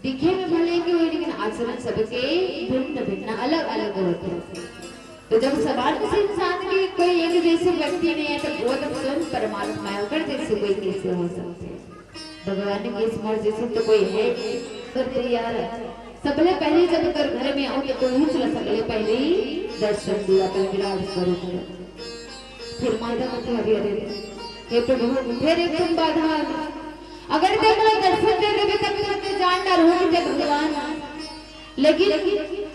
दिखे में भले एके होही, लेकिन आचरण सबके भिन्न भिन्न, अलग अलग होथे। तो जब समान से इंसान के कोई एक जइसे व्यक्ति नहीं हे, तो वो तो स्वयं परमात्मा हे, ओकर जइसे कोई कइसे हो सकथे? भगवान के स्मरण जइसे तो कोई हे नहीं, पर तैयार हे। सबले पहले जब तोर घर में आऊं तो तोर मुख ला सबले पहले ही दर्शन दिया, अपन विराट स्वरूप का। फिर माता कथे, अरे, अरे, हे प्रभु, फिर एक तुम बाधा आ गई। अगर ते मोला दर्शन दे देबे तब तो मैं जान डारहूं कि ते भगवान हे। लेकिन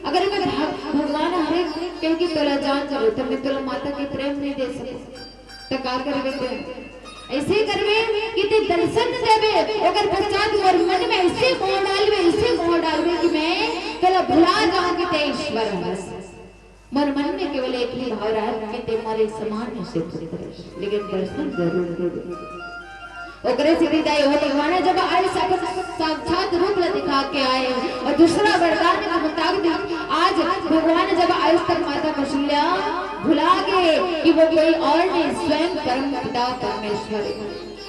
अगर मैं भग-, भगवान हरे कह के तोला जान डारहूं, तब मैं तोला माता के प्रेम नहीं दे सकूं। त का करबे ते? अइसे करबे कि ते दर्शन देबे, ओकर पश्चात मोर मन में अइसे मोह डालबे, अइसे मोह डालबे कि मैं तोला भुला जाऊं कि ते ईश्वर हरस। मोर मन में केवल एक ही भाव रहत कि ते मोर एक समान से पुत्र हरस, लेकिन दर्शन जरूर देबे। ओकरे से विदाई हो भगवान जब आइस अपन साक्षात रूप ला दिखा के आए अउ दूसरा वरदान के मुताबिक आज भगवान जब आइस तब माता कौशल्या भुला गे कि वो कोई और नहीं, स्वयं परम पिता परमेश्वर हे।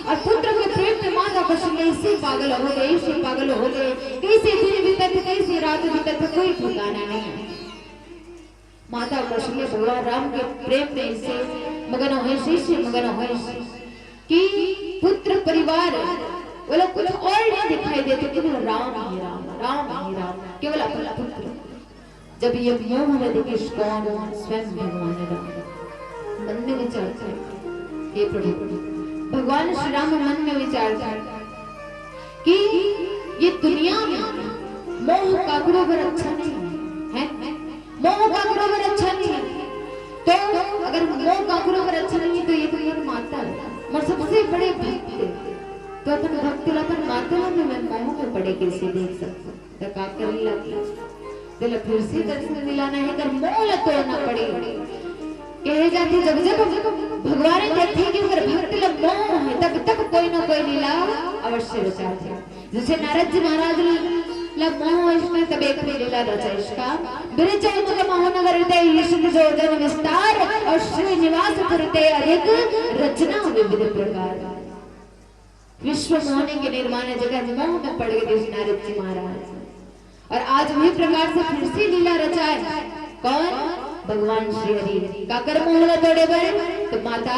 अउ पुत्र के प्रेम में माता कौशल्या अइसे पागल हो गे, अइसे पागल हो गे, कइसे दिन बीतत, कइसे रात बीतत, कोई ठिकाना नहीं। माता कौशल्या भगवान राम के प्रेम में अइसे मगन होइस, अइसे मगन होइस कि पुत्र परिवार वाला कुछ और नहीं दिखाई देत, केवल राम ही राम, राम ही राम, केवल अपन पुत्र। जब ये मोह में देखिस कौन? स्वयं भगवान राम। मन में विचार करे, हे प्रभु, भगवान श्री राम मन में विचार करे कि ये दुनिया में मोह काकरो बर अच्छा नहीं हे, हे? मोह काकरो बर अच्छा नहीं हे। तो अगर मोह काकरो बर अच्छा नहीं हे, तो ये तो मोर माता हे, मोर सबसे बड़े भक्त हे। तो अपन भक्त ला, अपन माता ला मैं मोह में पड़े कइसे देख सकथंव? त का करे लगही? तेला फिर से दर्शन दिलाना हे, अगर मोह ला तोड़ना पड़े। कहे जाथे, जब जब भगवान देखथे कि ओकर भक्त ला मोह हे, तब तब कोई ना कोई लीला अवश्य रचाथे। जइसे नारद जी महाराज लीला मोह इष्ट तबे लीला रचा इष्ट का। बिरचौक महोनगर ते ईश जोजन विस्तार और श्रीनिवासपुर ते अधिक रचना विविध प्रकार। विश्व मोहनी के निर्माण जगत मोह में पड़ गए नारद जी महाराज। और आज वही प्रकार से फिर से लीला रचाए। कौन? भगवान श्री हरि। काकर मोह ला तोड़े बर? तो माता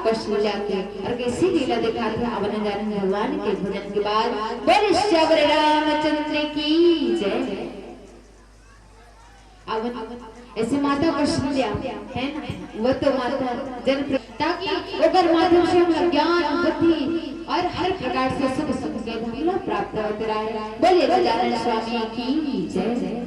कौशल्या के। और कैसी लीला दिखाते हैं, आवन जान भगवान के भजन के बाद। बोले सियावर रामचंद्र की जय। अब ऐसे माता कौशल्या है ना, वो तो माता जन प्र-, ताकि ओकर माध्यम से हम ज्ञान, बुद्धि और हर प्रकार से सुख, सुख के धन ला प्राप्त होते रहे। बोलिए गजानन स्वामी की जय।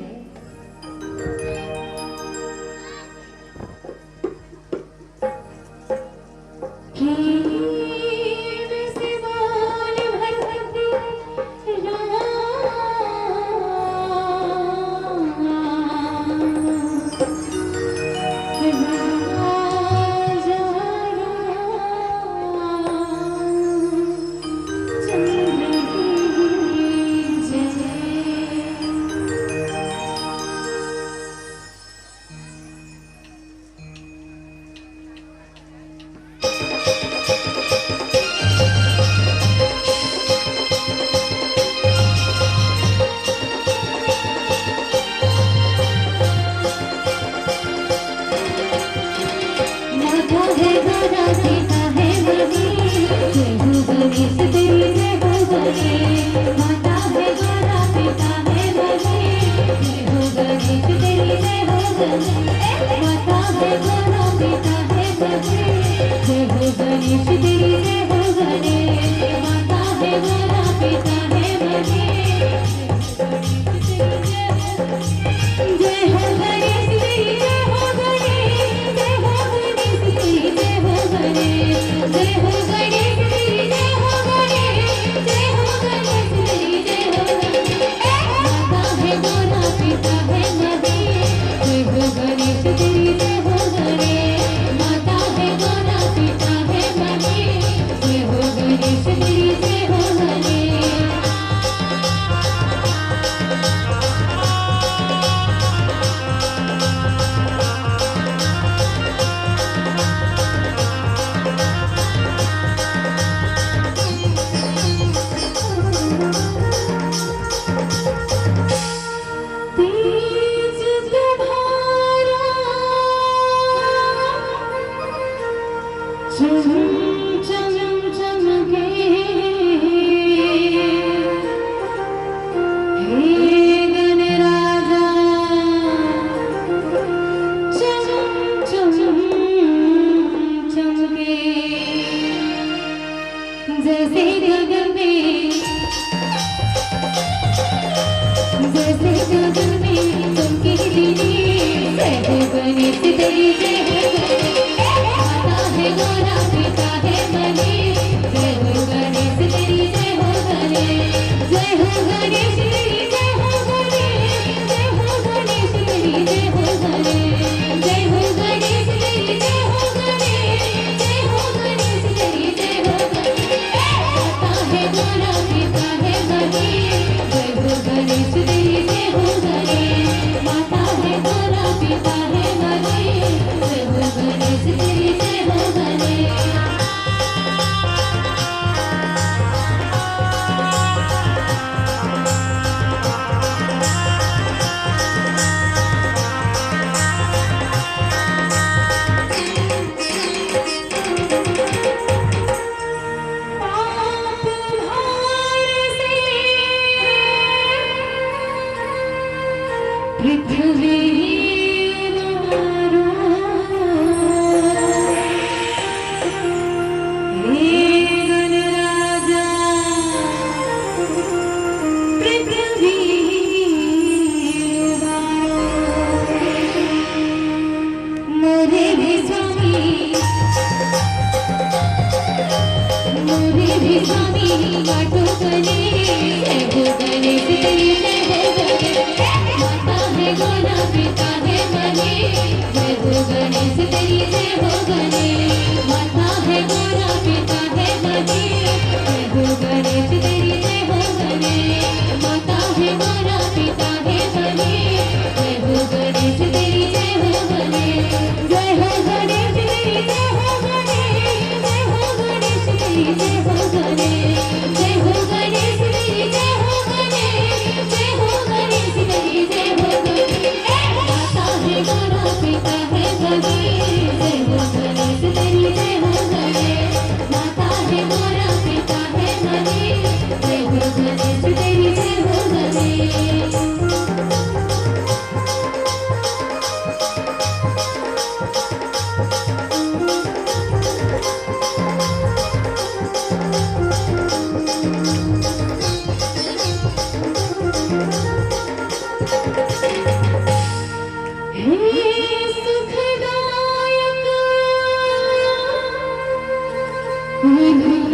विघ्न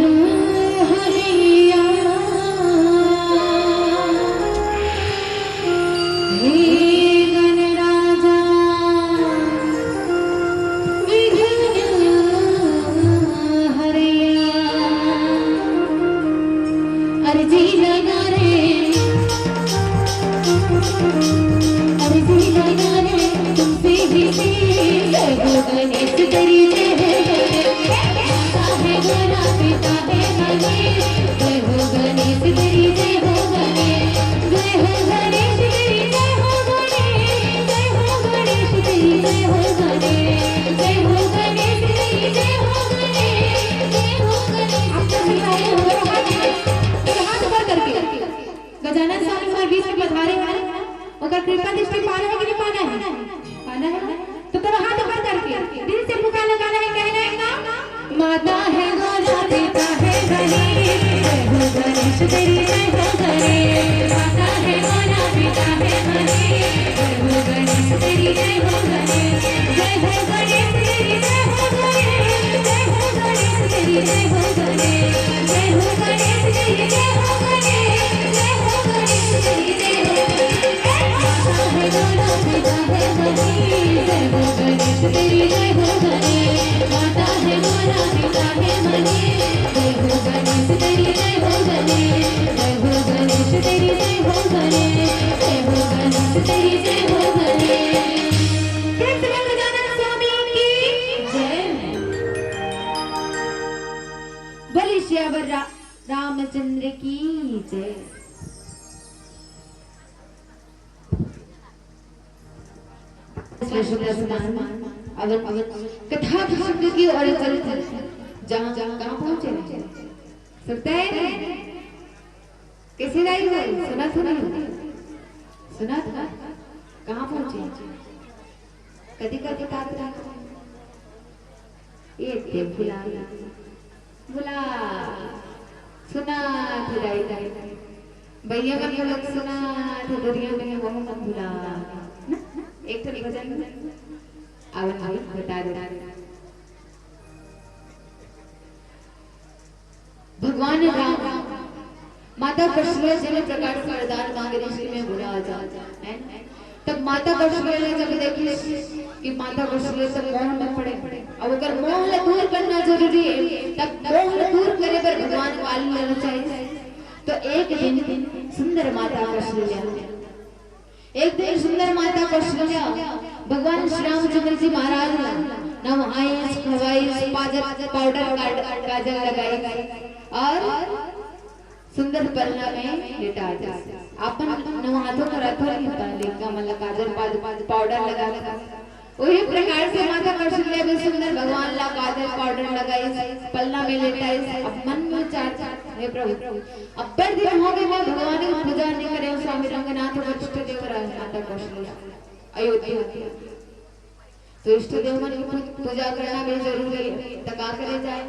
हरैया, हे गणराजा, विघ्न हरैया, अर्जी लगा रे, अर्जी लगा रे, तुमसे ही जय हो गणेश तेरी जय हो गणेश। गजानन स्वामी हमारे बीच में पधारे हैं, ओकर कृपा दृष्टि पाना है कि नहीं पाना है? पाना है। तो दोनों हाथ ऊपर करके दिल से पुकार लगाना है, कहना है का? माता है गोरा, पिता है गणेश, जय हो गणेश तेरी जय हो गणेश। माता है गोरा, पिता है गणेश, जय हो गणेश तेरी जय हो गणेश। जय हो गणेश तेरी जय हो गणेश, जय हो गणेश तेरी जय हो गणेश, जय हो गणेश तेरी जय हो गणेश, जय हो गणेश तेरी जय हो गणेश। बोलिए सियावर रा-, रामचंद्र की जय। श्री शुक्ल स्नान, अवन, अवन, कथा प्रसंग की और चल, जहाँ, कहाँ पहुँचे? सुनते हैं? कैसे लाई हो? सुना, सुना, सुना था? कहाँ पहुँचे? कदी, कदी तात रहा। ये ते भुला, भुला, सुना थे दाई, दाई। भैया मन लोग सुना थे दुनिया में, वो मन भुला। ना? एक ठन भजन आवन, आवन, बता दे। भगवान राम माता कौशल्या जी ले प्रकार से वरदान मांगे रिहिस कि मैं भुला जाऊं, है ना? तब माता कौशल्या जब देखिस कि माता कौशल्या सब मोह में पड़े, अब ओकर मोह ला दूर करना जरूरी है, तब मोह ला दूर करे बर भगवान काल लेना चाहिए। तो एक दिन सुंदर माता कौशल्या एक दिन सुंदर माता कौशल्या भगवान श्री रामचंद्र जी महाराज ला नहाइस, खवाइस, पाजर, पाउडर, काड-, काजल लगाइस और सुंदर पलना में लेटा दिस। अपन नहाथो खवाथो नहीं होता, लइका मन ला काजल, पाज-, पाउडर लगा, लगा। वही प्रकार से माता कौशल्या भी सुंदर भगवान ला काजल, पाउडर लगाइस, पलना में लेटाइस। अब मन में विचार, हे प्रभु, अब्बड़ दिन हो गए, मैं भगवान की पूजा नहीं करे, स्वामी रंगनाथ वरिष्ठ देव रहे, माता कौशल्या अयोध्या। तो इष्ट देव मन की पू-, पूजा करना भी जरूरी है। तो का करे जाए?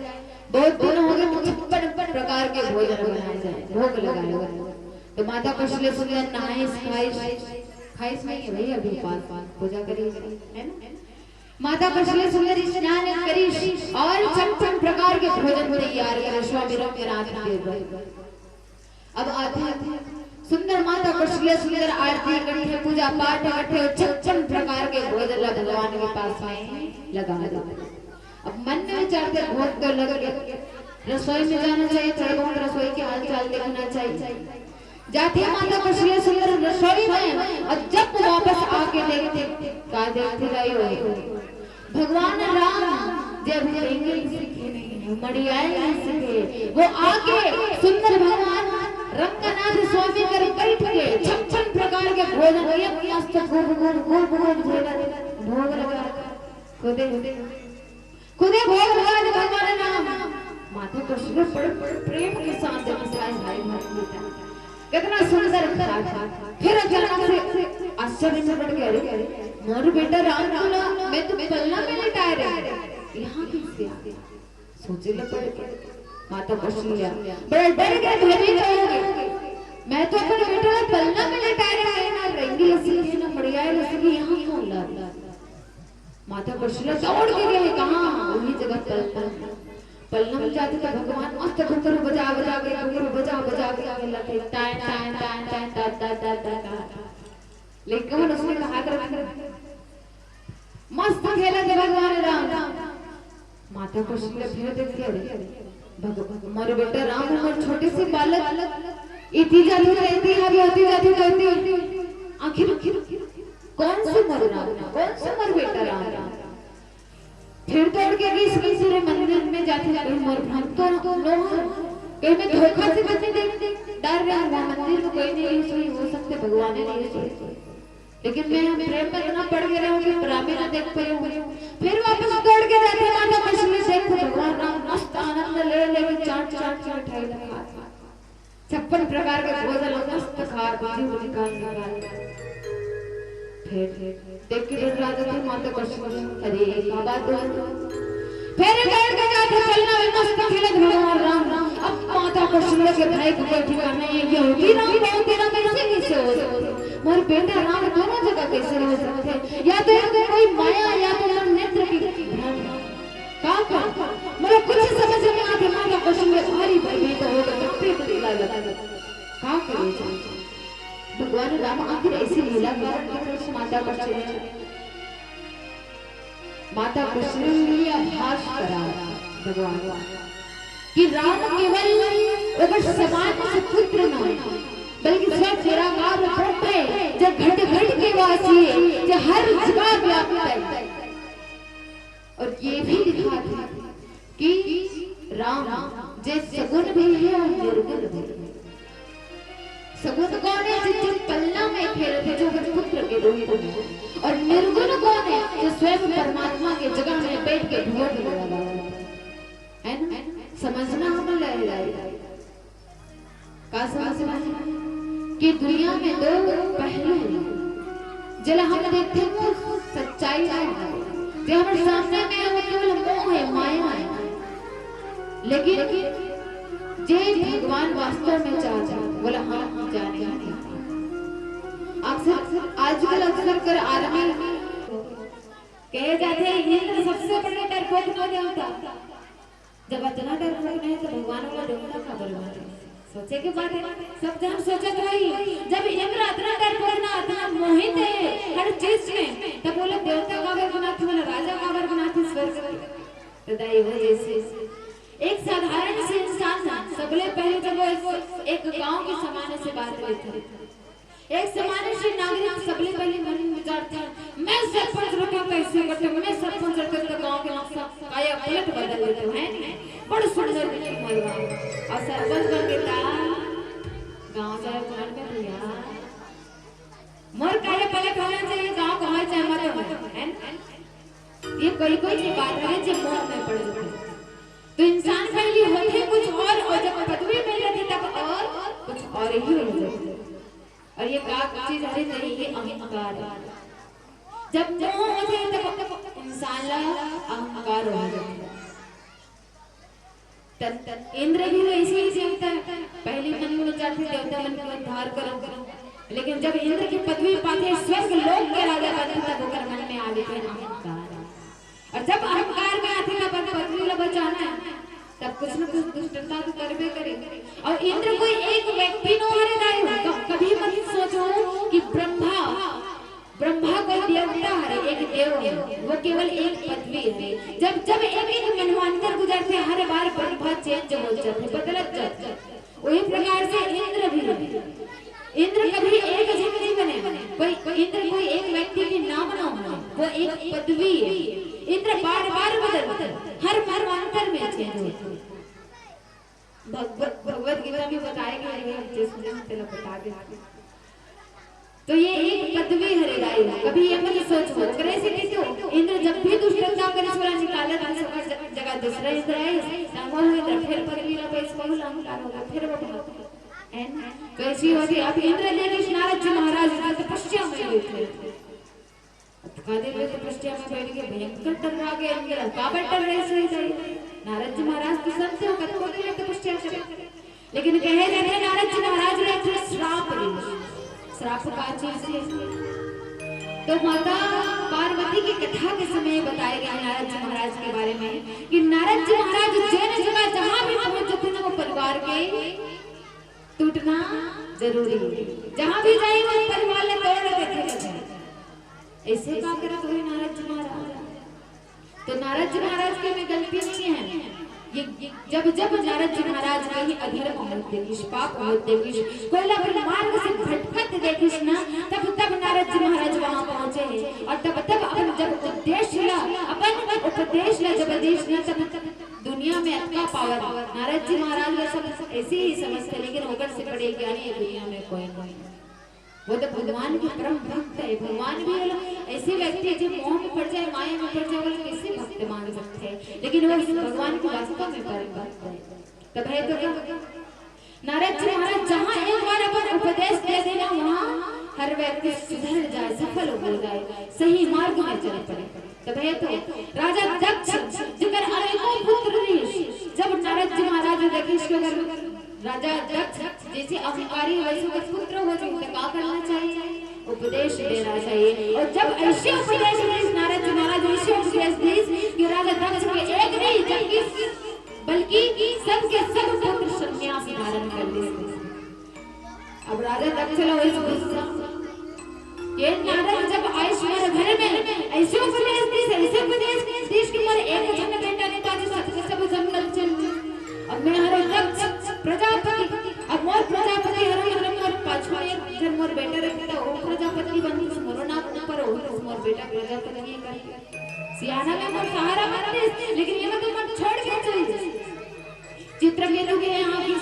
बहुत दिन हो गए, तो छप्पन प्रकार के भोजन बनाए जाए, भोग लगाए जाए। तो माता कौशल्या सुंदर नहाइस, खाइस, खाइस नहीं है भैया, अभी उपास, पूजा करी, है ना? माता कौशल्या सुंदर स्नान करिस और छप्पन प्रकार के भोजन तैयार करे स्वामी रंगनाथ देव। अब आथे सुंदर माता कौशल्या सुंदर आरती इकट्ठे, पूजा पाठ इकट्ठे और छप्पन प्रकार के भोजन ला भगवान के पास में लगा दे। अब मन में विचारते, भोग तो लग गए, रसोई में जाना चाहिए, थोड़ा बहुत रसोई के हाल चाल देखना चाहिए। जाते माता कौशल्या सुंदर रसोई में, और जब वापस आके देखते, का देखते जाइयो? भगवान राम जे अभी रेंगे सीखे नहीं है, मड़ियाए नहीं सीखे, वो आके सुंदर भगवान रंगनाथ स्वामी कर बैठ के छप्पन प्रकार के भोजन, एक मस्त खूब, खूब, खूब, खूब भोजन, भोग लगा, खुदे, खुदे भोग लगा दे भगवान राम। माता कौशल्या बड़े, बड़े प्रेम के साथ देखिस, हाय, हाय, हाय, बेटा। कितना सुंदर था। फिर अचानक से आश्चर्य में पड़ गया, "अरे, मोर बेटा राम को ना, मैं तो पलना में लेटाए रहे, यहाँ कैसे आ गया?" सोचे ल पड़ गया। माता कौशल्या बड़ा डर गए, भयभीत हो गए। "मैं तो अपने बेटा ला पलना में लेटाए रहे, ना रेंगे ल सीखे, ना मड़ियाए ल सीखे, यहाँ कौन ला दिया?" माता कौशल्या दौड़ के गए, कहाँ? वही जगह पलना। पलना में जाथे त भगवान मस्त घुंघरू बजा बजा के, घुंघरू बजा बजा के खेलत हे, टाय टाय टाय टाय, टा टा टा टा टा। लेकिन मन उसने कहा कर मस्त खेलत हे भगवान राम। माता कौशल्या फिर देख के, अरे भगवान, मोर बेटा राम, मोर छोटे से बालक, इति जाथे त इति, अभी होती जाथे त होती। आखिर कौन से मोर राम, कौन से मोर बेटा राम? फिर दौड़ के गई, सुबह सूर्य मंदिर में जाके कहीं मोर भ्रम तो नोहय, कहीं मैं धोखा से बनी देख डार रहे हूँ, वहाँ मंदिर में कोई नहीं है, इसलिए हो सकते भगवान ही नहीं है। लेकिन मैं यहाँ प्रेम में इतना पड़ गया हूँ कि राम ही ना देख पाई हूँ। फिर वापस दौड़ के जाते माता कौशल्या, देखो भगवान राम मस्त आनंद ले ले, चाट चाट के मिठाई खा, छप्पन प्रकार के भोजन मस्त खा, जीव निकाल निकाल। फिर देख के डर रहा था माता कौशल्या, अरे का बात हो? फिर बैठ के जाके पलना में मस्त खेलत भगवान राम। अब माता कौशल्या के भाई को कोई ठिकाना नहीं है, ये होती राम बहुत तेरा कैसे कैसे हो सकते? मोर बेटा राम दोनों जगह कैसे रह सकते हैं? या तो इनको कोई माया, या तो इनका नेत्र की भ्रम। का कर? मतलब कुछ समझ में आते माता कौशल्या भारी भयभीत हो गए, तब पे चिल्ला लगा। का करे जाए? भगवान राम आखिर ऐसी लीला प्रकट कर माता कौशल्या, माता कौशल्या आभास करा भगवान कि राम केवल ओकर समान सुपुत्र नोहे, बल्कि स्वयं निराकार ब्रह्म है, जो घट घट के वासी है, जो हर जगह व्याप्त है। और ये भी दिखा था कि राम जे सगुण भी है और निर्गुण भी है। सगुण कौन है? जो, जो पलना में खेलत हे, जो ओकर पुत्र के रूप में। और निर्गुण कौन है? जो स्वयं परमात्मा के जगह में बैठ के भुवन में लगा हुआ है। है ना? समझना हमन ला हे। का समझना हे कि दुनिया में दो पहलू हे, जेला हम देखथे वो सच्चाई हे, जे हमर सामने में हे वो केवल मोह हे, माया हे। लेकिन जे भगवान वास्तव में चाहथे, वोला हम जाने नहीं। अक्सर, आजकल अक्सर कर आदमी कहे जाथे, इंद्र सबसे बड़े डरपोक देवता। जब अतना डरपोक नहीं हे, तो भगवान वाला देवता काबर बने? सोचे के बात हे, सब झन सोचत होही, जब इंद्र अतना डरपोक ना, अतना मोहित हे हर चीज में, तब बोले देवता काबर बनाथे, बोले राजा काबर बनाथे स्वर्ग के? तो दाई हो जैसे एक साधारण से इंसान ना, सबले पहले जब वो एक, एक गांव के समाने से बात लेथे, एक सामान्य से नागरिक सबले पहले मन में विचारथे, मैं सरपंच रहूं कैसे करते, मैं सरपंच रहते तो गांव के नक्शा काया पलट बदल देते हैं। बड़ सुंदर दिखे मोर गांव। और सरपंच बन के ता गांव जाए कौन कर भैया? मोर काया पलट होना चाहिए, गांव का हर चाहे मत हो, है ना? ये कोई कोई की बात हे जे मोह में पड़ जाथे। तो इंसान पहले होथे कुछ और, और जब पदवी मिल जाथे तब और कुछ और ही हो जाथे। और ये का चीज हरे नहीं, ये अहंकार हे। जब मोह होथे तब इंसान ला अहंकार हो जाथे। तन, तन, इंद्र भी वैसे ही देवता हे। पहले मन में जाथे देवता मन को उद्धार करो, लेकिन जब इंद्र की पदवी पाथे, स्वर्ग लोक के राजा बनथे, तब ओकर मन में आ लेथे अहंकार। और जब अहंकार में आथे, तब अपन पदवी ला बचाना हे, तब कुछ न कुछ दुष्टता तो करबे करे। और इंद्र कोई एक व्यक्ति नोहे रे दाई, क-, कभी मत सोचो कि ब्रह्मा, ब्रह्मा कोई देवता हरे, एक देव हे, वो केवल एक पदवी हरे। जब, जब एक, एक मनवंतर गुजरथे, हर बार ब्रह्मा change हो जाथे, बदलत जाथे। वही प्रकार से इंद्र भी हे। इंद्र कभी एक झन नहीं बने, कोई इंद्र कोई एक व्यक्ति के नाम ना हो, वो एक पदवी हे। इंद्र बार बार बदलथे, हर मनवंतर में change होथे। भगवत, भगवत गीता में बताए गए हे, जे सुने हो तेला बता दे। तो ये एक पदवी हरे दाई, कभी ये मत सोचो। ओकरे सेती तो इंद्र जब भी दुष्टता करे, ओला निकालत हे, ओकर ज-, जगह दूसरा इंद्र आइस, त वो इंद्र फिर पदवी ला पाइस, वो अहंकार होगे, फिर वो भाग। है ना? तो ऐसी होथे, अब इंद्र ले के नारद जी महाराज जी तपस्या में बैठे। अतका दिन ले तपस्या में बैठ के भयंकर डर्रा गे इंद्र, काबर डर्राइस दाई? नारद जी महाराज तो संत हे, कतको दिन ले तपस्या करे। लेकिन कहे जाथे नारद जी महाराज ला एक ठो श्राप रिहिस। श्राप का चीज हे? तो माता पार्वती की कथा के समय बताए गए नारद जी महाराज के बारे में कि नारद जी महाराज जेन टूटना जरूरी हे। जहाँ भी जाए, वो परिवार ला तोड़ देथे। ऐसे का करत हुए नारद जी महाराज? तो नारद जी महाराज के में गलती नहीं है। ये, ये जब जब नारद जी महाराज कहीं अधर्म होत देखिस, पाप होत देखिस, कोई ला अपन मार्ग से भटकत देखिस ना, तब तब नारद जी महाराज वहाँ पहुँचे हैं। और तब तब अपन जब उपदेश ला, अपन उपदेश ला जब देस ना, तब दुनिया में अतका पावर। नारद जी महाराज ला सब ऐसे ही समझते, लेकिन ओकर से बड़े ज्ञानी ये दुनिया में कोई नहीं। वो तो भगवान के परम भक्त हे। भगवान भी बोला, ऐसे व्यक्ति जो मोह में पड़ जाए, माया में पड़ जाए, बोले कैसे भक्त मान सकते हैं? लेकिन वो भगवान के वास्तव में परम भक्त हे। तब हे तो क्या? नारद जी महाराज जहाँ एक बार अपन उपदेश दे देना, वहाँ हर व्यक्ति सुधर जाए, सफल हो जाए, सही मार्ग में चल पड़े। तब हे तो राजा दक्ष, जेकर अनेकों पुत्र रहिस, जब नारद जी महाराज देखिस कि अगर राजा दक्ष जैसे अहंकारी, वैसे ओकर पुत्र हो जाए, तो का करना चाहिए? उपदेश देना चाहिए। और जब ऐसे उपदेश दिस नारद जी महाराज, ऐसे उपदेश दिस कि राजा दक्ष के एक नहीं, जबकि बल्कि सबके सब पुत्र संन्यास धारण कर लिस। अब राजा दक्ष ला होइस गुस्सा, ये नारद जब आइस मोर घर में, ऐसे उपदेश दिस, ऐसे उपदेश दिस कि मोर एक झन बेटा नहीं था, जो सबके सब जंगल चल। अब मैं हरो दक्ष प्रजापति, अब मोर प्रजापति हरो, मतलब मोर पाछू एक झन मोर बेटा रहिते, तो वो प्रजापति बनतिस, मोरो नाम ऊपर हो, मोर बेटा प्रजापति हे करके। सियाना में मोर सहारा बनतिस, लेकिन ये तो मोर छोड़ के चल दिस। चित्रकेतु के यहाँ की,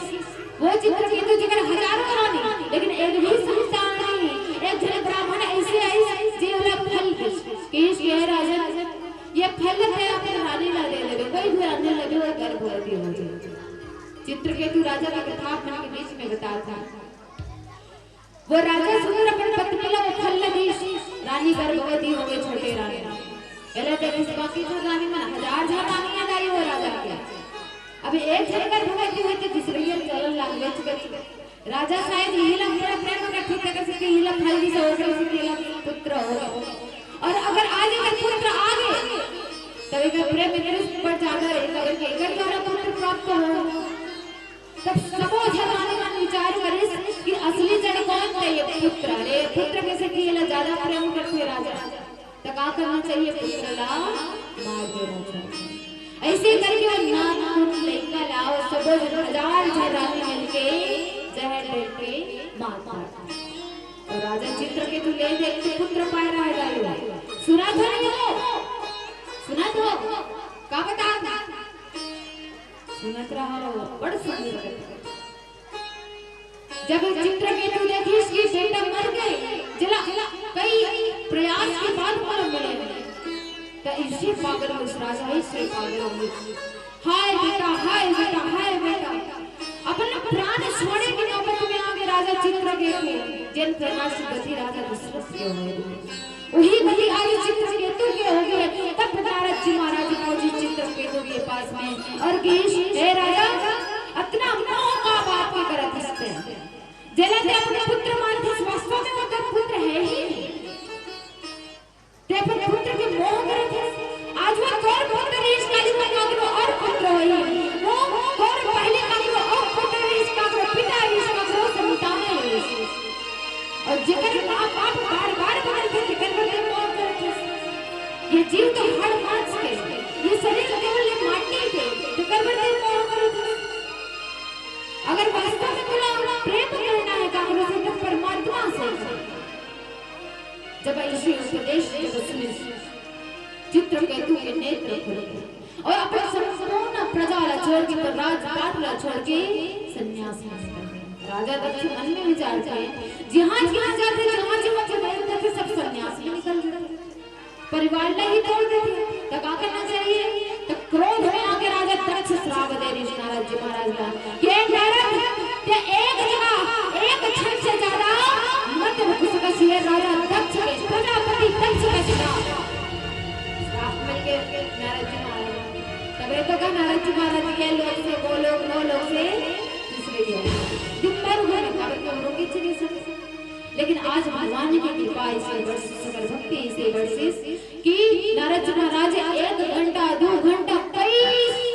वो चित्रकेतु जेकर हजारों रानी, लेकिन एक भी संतान नहीं। एक झन ब्राह्मण ऐसे आइस, जे ओला फल दिस, कहिस कि हे राजन, ये फल तैं अपन रानी ला दे देबे, कोई भी रानी ला दे, वो गर्भवती हो जाए। चित्रकेतु राजा के कथा अपन के बीच में बताथे। वो राजा सुंदर अपन पत्नी ला वो फल ला दिस, रानी गर्भवती हो गई, छोटे रानी। एला देखिस बाकी झन रानी मन, हजार झन रानी याद आई वो राजा के। अब एक झन गर्भवती हुई तो दूसरी ये चलन लाग गई। राजा शायद यही ला पूरा प्रेम करथे, तेकर सेती यही ला फल दिस, ओकर सेती एला पुत्र हो गए। और अगर आज एकर पुत्र आ गए, तो एकर प्रेम एकर ऊपर ज्यादा रही, तो एकर द्वारा पुत्र प्राप्त हो। तब सबो झन रानी मन विचार करिस कि असली जड़ कौन हे? ये पुत्र। अरे, पुत्र के सेती एला ज्यादा प्रेम करथे राजा, त का करना चाहिए? पुत्र ला मार देना चाहिए। ऐसे करके वो नानकुन लइका ला, वो सबो झन हजार झन रानी मिलके जहर डाल के मार डारे। और राजा चित्रकेतु ले देख के पुत्र पाए रह गए। सुनत हो नहीं हो? सुनत हो? का बता? सुनत रहा हो, बड़ सुंदर लगत हे। जब चित्रकेतु देखिस कि बेटा मर गए, जेला कई प्रयास के बाद मोला मिले, त ऐसे पागल होइस राजा, ऐसे पागल होइस। हाय बेटा, हाय बेटा, हाय बेटा। अपन प्राण छोड़े के नौबत में आगे राजा चित्रकेतु, जेन प्रकार से गति राजा दशरथ के होए। वही गति आज चित्रकेतु के हो गए। तब नारद जी महाराज पहुंचे चित्रकेतु के पास में और कहिस, हे राजा, अतना मोह का बात के करत हस तैं? जेला तैं अपन पुत्र मानथस, वास्तव में वो तोर पुत्र हे ही नहीं। तैं अपन पुत्र के मोह करत हस। आज वो तोर पुत्र रहिस, काली वो काकरो और पुत्र होही। वो तोर पहले काकरो और पुत्र रहिस, काकरो पिता रहिस, काकरो संतान रहिस। और जेकर माँ बाप बार बार बदलथे, तेकर बर तैं मोह करत हस। ये जीव तो हाड़ मांस के, ये शरीर तो केवल ये माटी के, तेकर बर तैं मोह करत हस। अगर वास्तव में तोला प्रेम करना हे काकरो से, तो परमात्मा से कर। जब ऐसे उपदेश जब सुनिस, चित्रकेतु के नेत्र खुल गए और अपन संपूर्ण प्रजा ला छोड़ के, अपन राजपाट ला छोड़ के संन्यास में निकल गए। राजा दक्ष मन में विचार करे, जहाँ जहाँ जाथे, जहाँ जहाँ जब जाथे, सब संन्यास में निकल जाथे, परिवार ला ही तोड़ देथे। त का करना चाहिए? त क्रोध में आके राजा दक्ष श्राप दे रिहिस नारद जी महाराज ला, ये नारद, तैं एक जगह एक क्षण से ज्यादा मत रुक सकस। ये राजा दक्ष के, प्रजापति दक्ष के श्राप, श्राप मिल गए नारद जी महाराज। तबे तो का नारद जी महाराज के लोक से वो लोक, वो लोक से दूसरे लोक। दिन भर घूमे, काबर के वो रुके ही नहीं सकते। लेकिन आज भगवान की कृपा ऐसे बरसिस, ओकर भक्ति ऐसे बरसिस कि नारद जी महाराज एक घंटा, दो घंटा, कई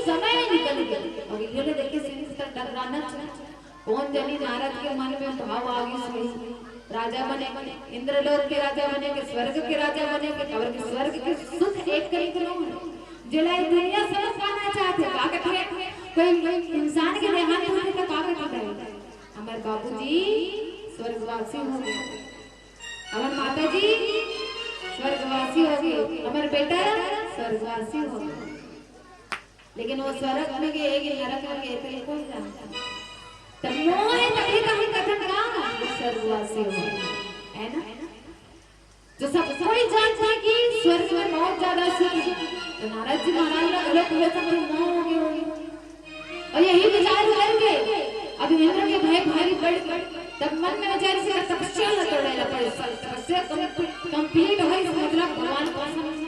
समय निकल गए। अब ये लोग देखे, सीधी तरह डगराना चाहिए। कोन जनी नारद के मन में भाव आ गिस होही, राजा बने, इंद्रलोक के राजा बने, के स्वर्ग के राजा बने, के काबर के स्वर्ग के सुख एक कनिक नो हे। जेला ये दुनिया समझ पाना चाहथे, का कथे? कोई इंसान के देहांत होथे त का कथे? हमर बाबूजी स्वर्गवासी हो गे, हमर माता जी स्वर्गवासी हो गे, हमर बेटा स्वर्गवासी हो गे। लेकिन वो स्वर्ग में गे कि नरक में गे, तेला कोन जानथे? त मोह हे तभी तो हम कथन का वो स्वर्गवासी हो, हे ना? तो सब कोई जानथे कि स्वर्ग में बहुत ज्यादा सुख हे। तो नारद जी महाराज ला घलो हो सकथे मोह हो गे होही। अउ यही विचार करके अब इंद्र के भय भारी बढ़ गे। तब मन में विचार से तपस्या ला तोड़े ला पड़े। तपस्या complete होइस, मतलब भगवान प्रसन्न।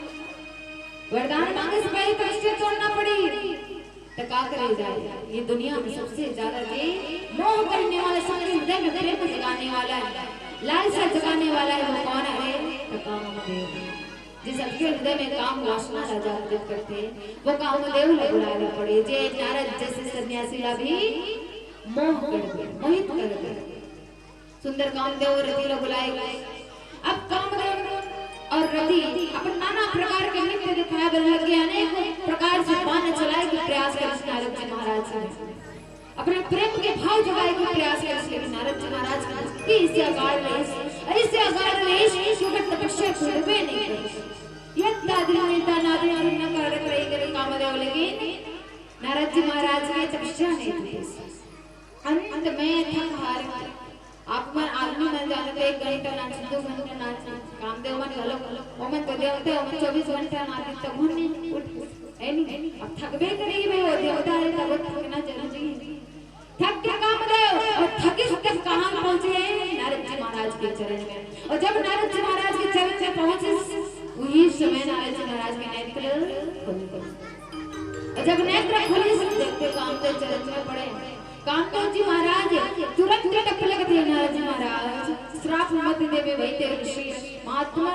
वरदान मांगे से पहले तपस्या तोड़ना पड़ी। त का करे जाए? ये दुनिया में सबसे ज्यादा जे मोह करने वाला, सबके हृदय में प्रेम जगाने वाला हे, लालसा जगाने वाला हे, वो कोन हे? त कामदेव। जे सबके हृदय में काम वासना ला जागृत करथे, वो कामदेव ला बुलाए ला पड़े। जे नारद जैसे सन्यासी ला भी मोह कर दे, मोहित कर दे। सुंदर कामदेव रति ला बुलाए। अब कामदेव अउ रति अपन नाना प्रकार के नृत्य दिखाए बर लग गे, अनेक प्रकार से बाण चलाए के प्रयास करिस नारद जी महाराज जी। अपने प्रेम के भाव जगाए के प्रयास करिस, लेकिन नारद जी महाराज के भक्ति अइसे अगाढ़ रहिस, अइसे अगाढ़ रहिस कि ओकर तपस्या टूटबे नइ करिस। यत्ता दिल मिलता ना दे, अरुण न करत रही करे कामदेव, लेकिन नारद जी महाराज के तपस्या नइ टूटिस। अंत में थक हार के आप मन आदमी मन जानत हे, एक घंटा नाच, दू घंटा नाच, कामदेव मन घलो, ओमन तो देवता, ओमन चौबीस घंटा नाच, तब मन नहीं उठ, हे नहीं? अब थकबे करही भाई, वो देवता हे, तब वो थकना जरूरी हे। थक के कामदेव, अउ थकिस तब कहाँ पहुँचे? नारद जी महाराज के चरण में। अउ जब नारद जी महाराज के चरण में पहुँचिस, उही समय नारद जी महाराज के नेत्र खुल गे। अउ जब नेत्र खुलिस, देखथे कामदेव चरण में पड़े। कामदेव जी महाराज तुरंत टपक गे, नारद जी महाराज, श्राप मत देवे वैद्य ऋषि महात्मा,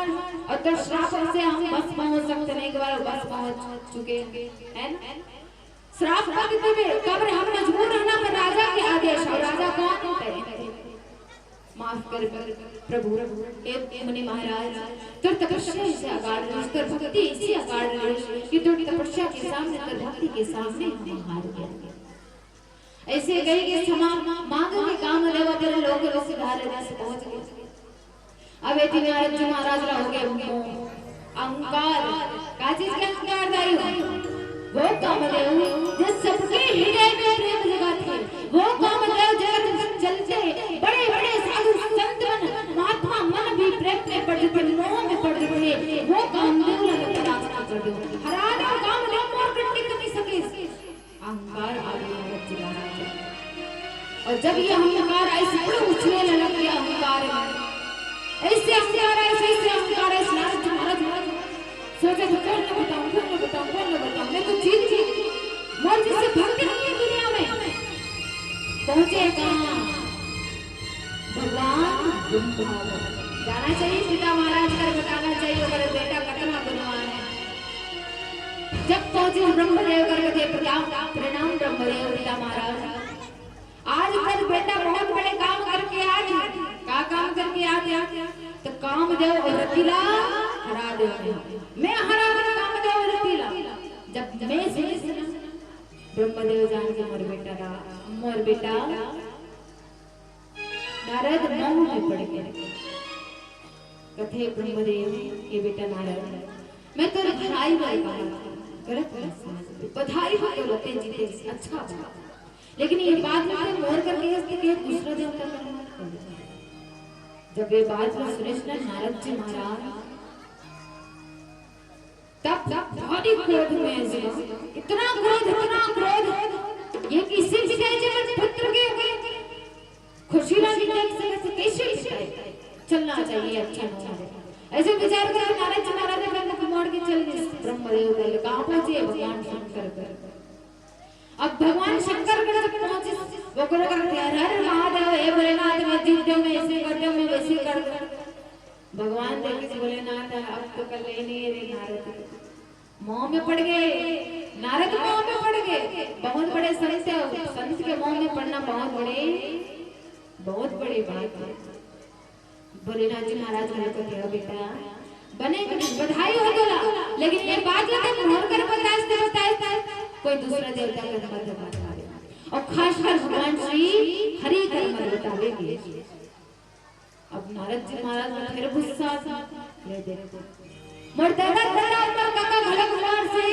अउ तोर श्राप से हम भस्म हो सकथन, एक बार भस्म हो चुके हे, हे ना? श्राप मत देवे, काबर हम मजबूर हन, पर राजा के आदेश, अउ राजा कोन हे? माफ कर प्रभु, हे मुनि महाराज, तोर तपस्या अइसे अगाढ़ रहिस, तोर भक्ति अइसे अगाढ़ रहिस कि तोर तपस्या के सामने, तोर भक्ति के सामने हम हार गेन। अइसे कहि के क्षमा मांग के कामदेव तेरे लोक में सिधारे रस पहुंच गे। अब एती नारद जी महाराज ला हो गे मोह, अहंकार। का चीज के अहंकार दाई हो? वो कामदेव जे सबके हृदय में प्रेम जगाथे, वो कामदेव जेकर चलते बड़े-बड़े साधु संत मन, महात्मा मन भी प्रेम में पड़ जथे, मोह में पड़ जथे, वो कामदेव ला परास्त कर दो, हरा दो कामदेव, मोर कट्टी कमी सके। अहंकार आ गे नारद जी महाराज। अउ जब ये अहंकार अइसे पूरा उछले लग गे अहंकार में, अइसे अहंकार आइस, अइसे अहंकार आइस, नारद जी महाराज सोचे थे, कोन ला बताऊं, कोन ला बताऊं, कोन ला बताऊं, मैं तो जीत गई, मोर जइसे भक्त नहीं हे दुनिया में। पहुंचे कहाँ? भगवान ब्रह्मा। जाना चाहिए पिता महाराज कर, बताना चाहिए ओकर बेटा कतना गुणवान हे। जब पहुंचे ब्रह्मदेव कर के प्रणाम, प्रणाम ब्रह्मदेव पिता महाराज। आज तोर बेटा बहुत बड़े काम करके आगे। का काम करके आगे? त कामदेव अउ रति ला हरा दे। मैं हरा दे कामदेव अउ रति ला। जब मैं सुनिस ना, ब्रह्मदेव जान गे मोर बेटा ला, मोर बेटा नारद मोह में पड़ गे। कथे ब्रह्मदेव, ए बेटा नारद, मैं तोर भलाई बर कहा, गलत मत समझ। बधाई हो तो रते जीते, अच्छा बात। लेकिन ये बात में मोर करके हंसते के दूसरा देवता कर। जब ये बात ला सुनिस ना नारद जी महाराज, तब, तब भारी क्रोध में आइस। इतना क्रोध, इतना क्रोध, ये कइसे पिताजी मन पुत्र के ऊपर खुशी ला नइ देख सकत हे, कइसे पिताजी? चलना चाहिए, अच्छा नइ हे। अइसे विचार करके नारद जी महाराज अपन मुख मोड़ के चल दिस। ब्रह्मदेव बोले, कहाँ पहुंचे? भगवान शंकर कर। अब भगवान शंकर कर जब पहुंचे, वो करो करके, हर हर महादेव, हे भोलेनाथ, मैं जीत देव, मैं अइसे कर देव, मैं वइसे कर देव। भगवान देखे भोलेनाथ, अब तो कल्याणी हे रे नारद। मोह में पड़ गे, नारद मोह में पड़ गे। बहुत बड़े संत हे, संत के मुंह में पड़ना बहुत बड़े, बहुत बड़ी बात है। भोलेनाथ जी महाराज घलो कथे, "बेटा, बने कथे, बधाई हो तोला, लेकिन ये बात ला ते मोर कर बताए, ते बताए, कोई दूसरा देवता कर मत बतावे, और खासकर भगवान श्री हरि कर मत बतावे।" अब नारद जी महाराज में फिर गुस्सा आता, "ले देख, मोर ददा, ददा, मोर कका घलो मोर से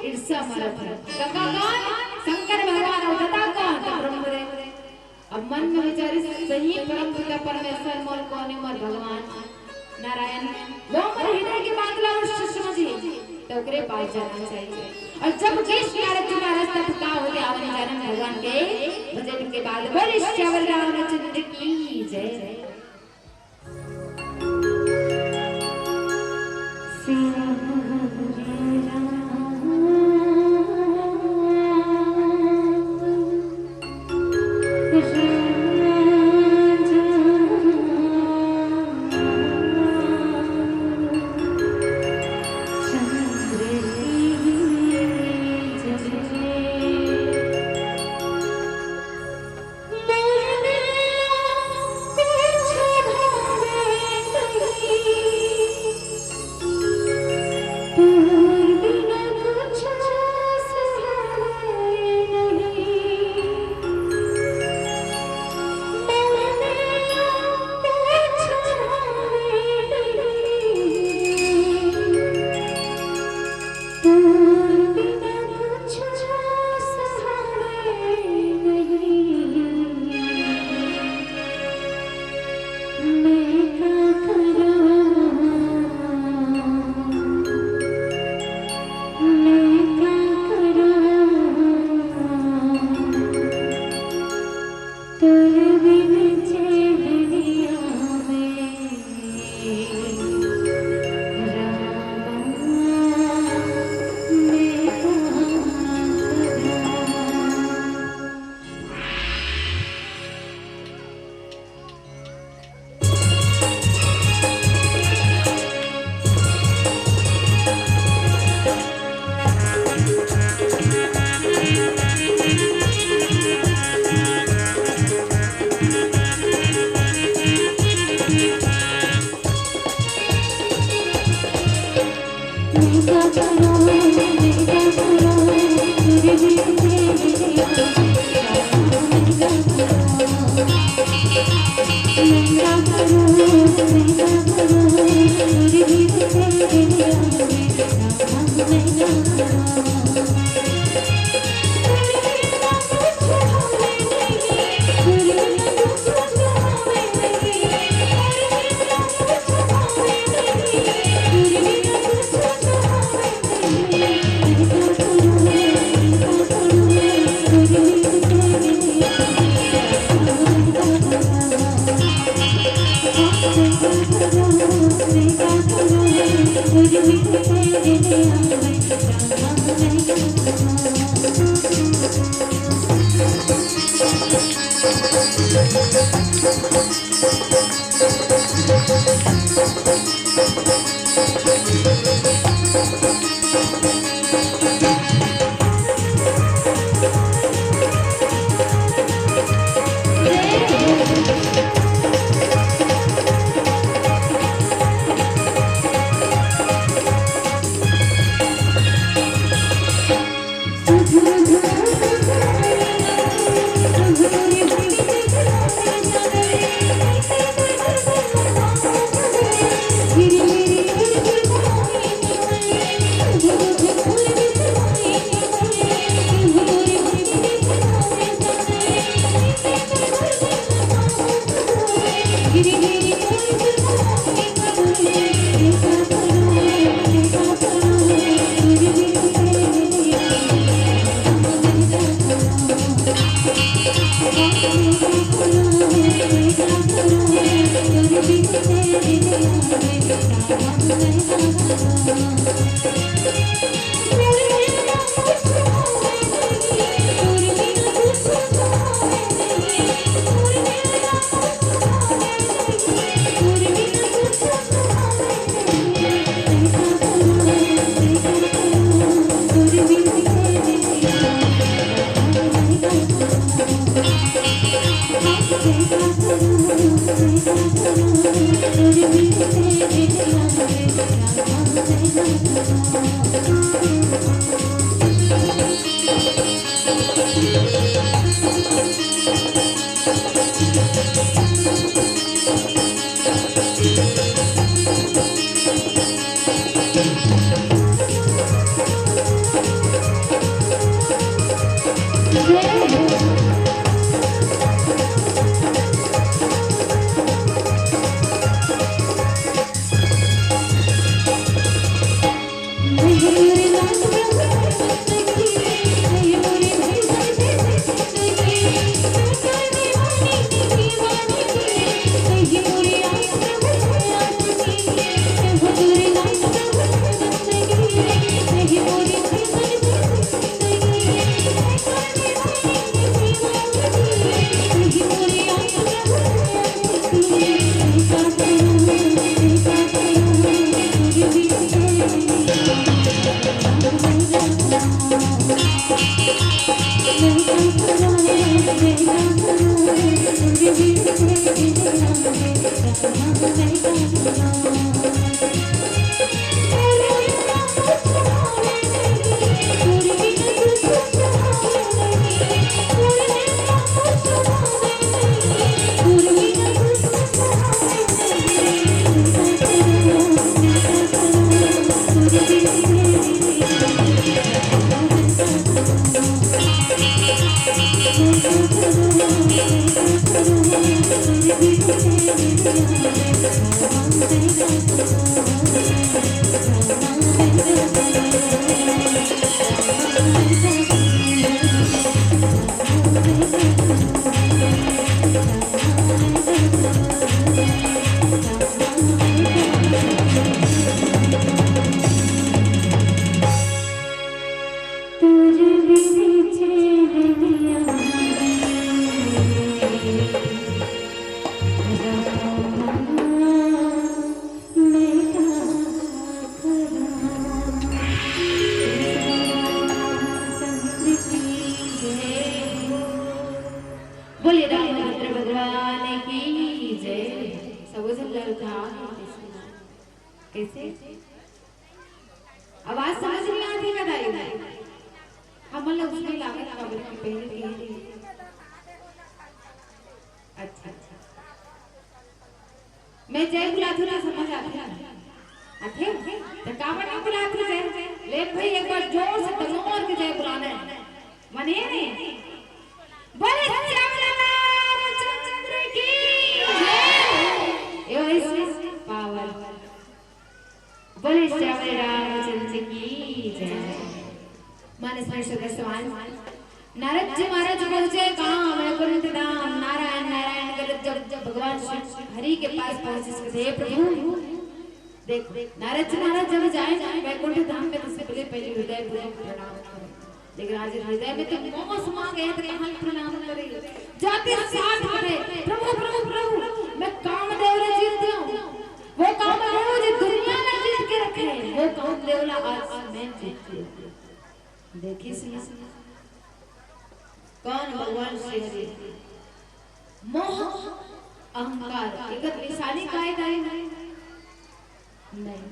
ईर्ष्या मारत हे।" कका कौन? शंकर भगवान। और ददा कौन? तो ब्रह्मदेव। अब मन में विचारिस, "सही परम पिता परमेश्वर मोर कोन हे? मोर भगवान नारायण, वो मोर हृदय के बात ला अवश्य समझही।" तो ओकरे पास जाना चाहिए। और जब गेस नारद जी महाराज तब का होथे, आवन जाना भगवान के भजन के बाद। बोले सियावर रामचंद्र की जय। बोलिए रामचंद्र भगवान की जय। सबो झन ललकार। कैसे? आवाज समझ नहीं आती बताइए। हमन लोग उसमें लागत काबर की पहले कहे रही। अच्छा, अच्छा। मैं जय बुलाथू तो समझ आथे ना? आथे? तो काबर नहीं बुलाथू जय? ले भाई, एक बार जोर से दमोर के जय बुलाना है। मने नहीं? बोले श्याम रामचंद्र की जय। यो इस पावर। बोले श्याम रामचंद्र की जय। मानस में सदा समान। नारद जी महाराज पहुंचे कहाँ? वैकुंठ धाम। नारायण नारायण करत जब, जब भगवान श्री हरि के पास पहुंचे, इसके हे प्रभु, देख, नारद जी महाराज जब जाए ना वैकुंठ धाम में, तो सबले पहले हृदय पूर्वक प्रणाम करे। लेकिन आज हृदय में तो मोह समा गया, तो कहाँ प्रणाम करे? जाते साथ करे, प्रभु, प्रभु, प्रभु, मैं कामदेव ला जीत दियो। वो कामदेव जो दुनिया ला जीत के रखे, वो कामदेव ला आज मैं जीत दियो। देखिस ना, कौन? भगवान श्री हरि। मोह, अहंकार, एकर निशानी काय काय है? नहीं,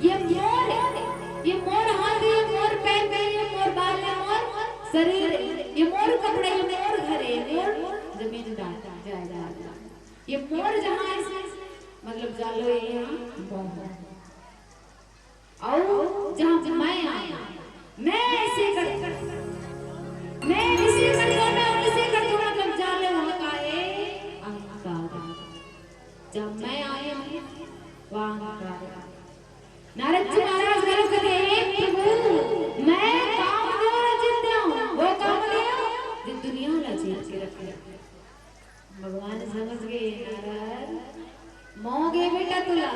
ये मोर है, ये मोर हाथ है, ये मोर पैर है, ये मोर बाल है, मोर शरीर है, ये मोर कपड़े, ये मोर घर है, ये मोर जमीन जायदाद, ये मोर जहाँ है, मतलब जालो ये यहाँ मोह है। अउ जहाँ मैं आया, मैं ऐसे कर, मैं ऐसे कर दूँ, मैं ऐसे कर दूँ, मतलब जाले वहाँ का है अहंकार। जब मैं आया हूँ, वहाँ अहंकार है। नारद जी महाराज गलत कहे, "हे प्रभु, मैं कामदेव ला जीत दियो हूँ।" वो कामदेव जो दुनिया ला जीत के रखे। भगवान समझ गए, नारद, मोह गे बेटा तुला।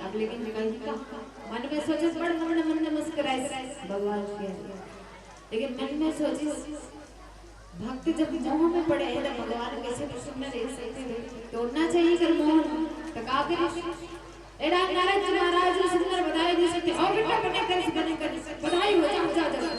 अब लेकिन कही का मन में सोचे, बड़ मन, मन में मुस्कुराए भगवान के। लेकिन मन में सोचे, भक्त जब मोह में पड़े हैं, तो भगवान कैसे प्रसन्न रह सकते हैं? तोड़ना चाहिए कर मोह, तो का करे? एड़ा नारद जी महाराज सुंदर बताए दे सकते, "आओ बेटा, बने कर, बने कर, बधाई हो, जाओ, जाओ, जाओ।"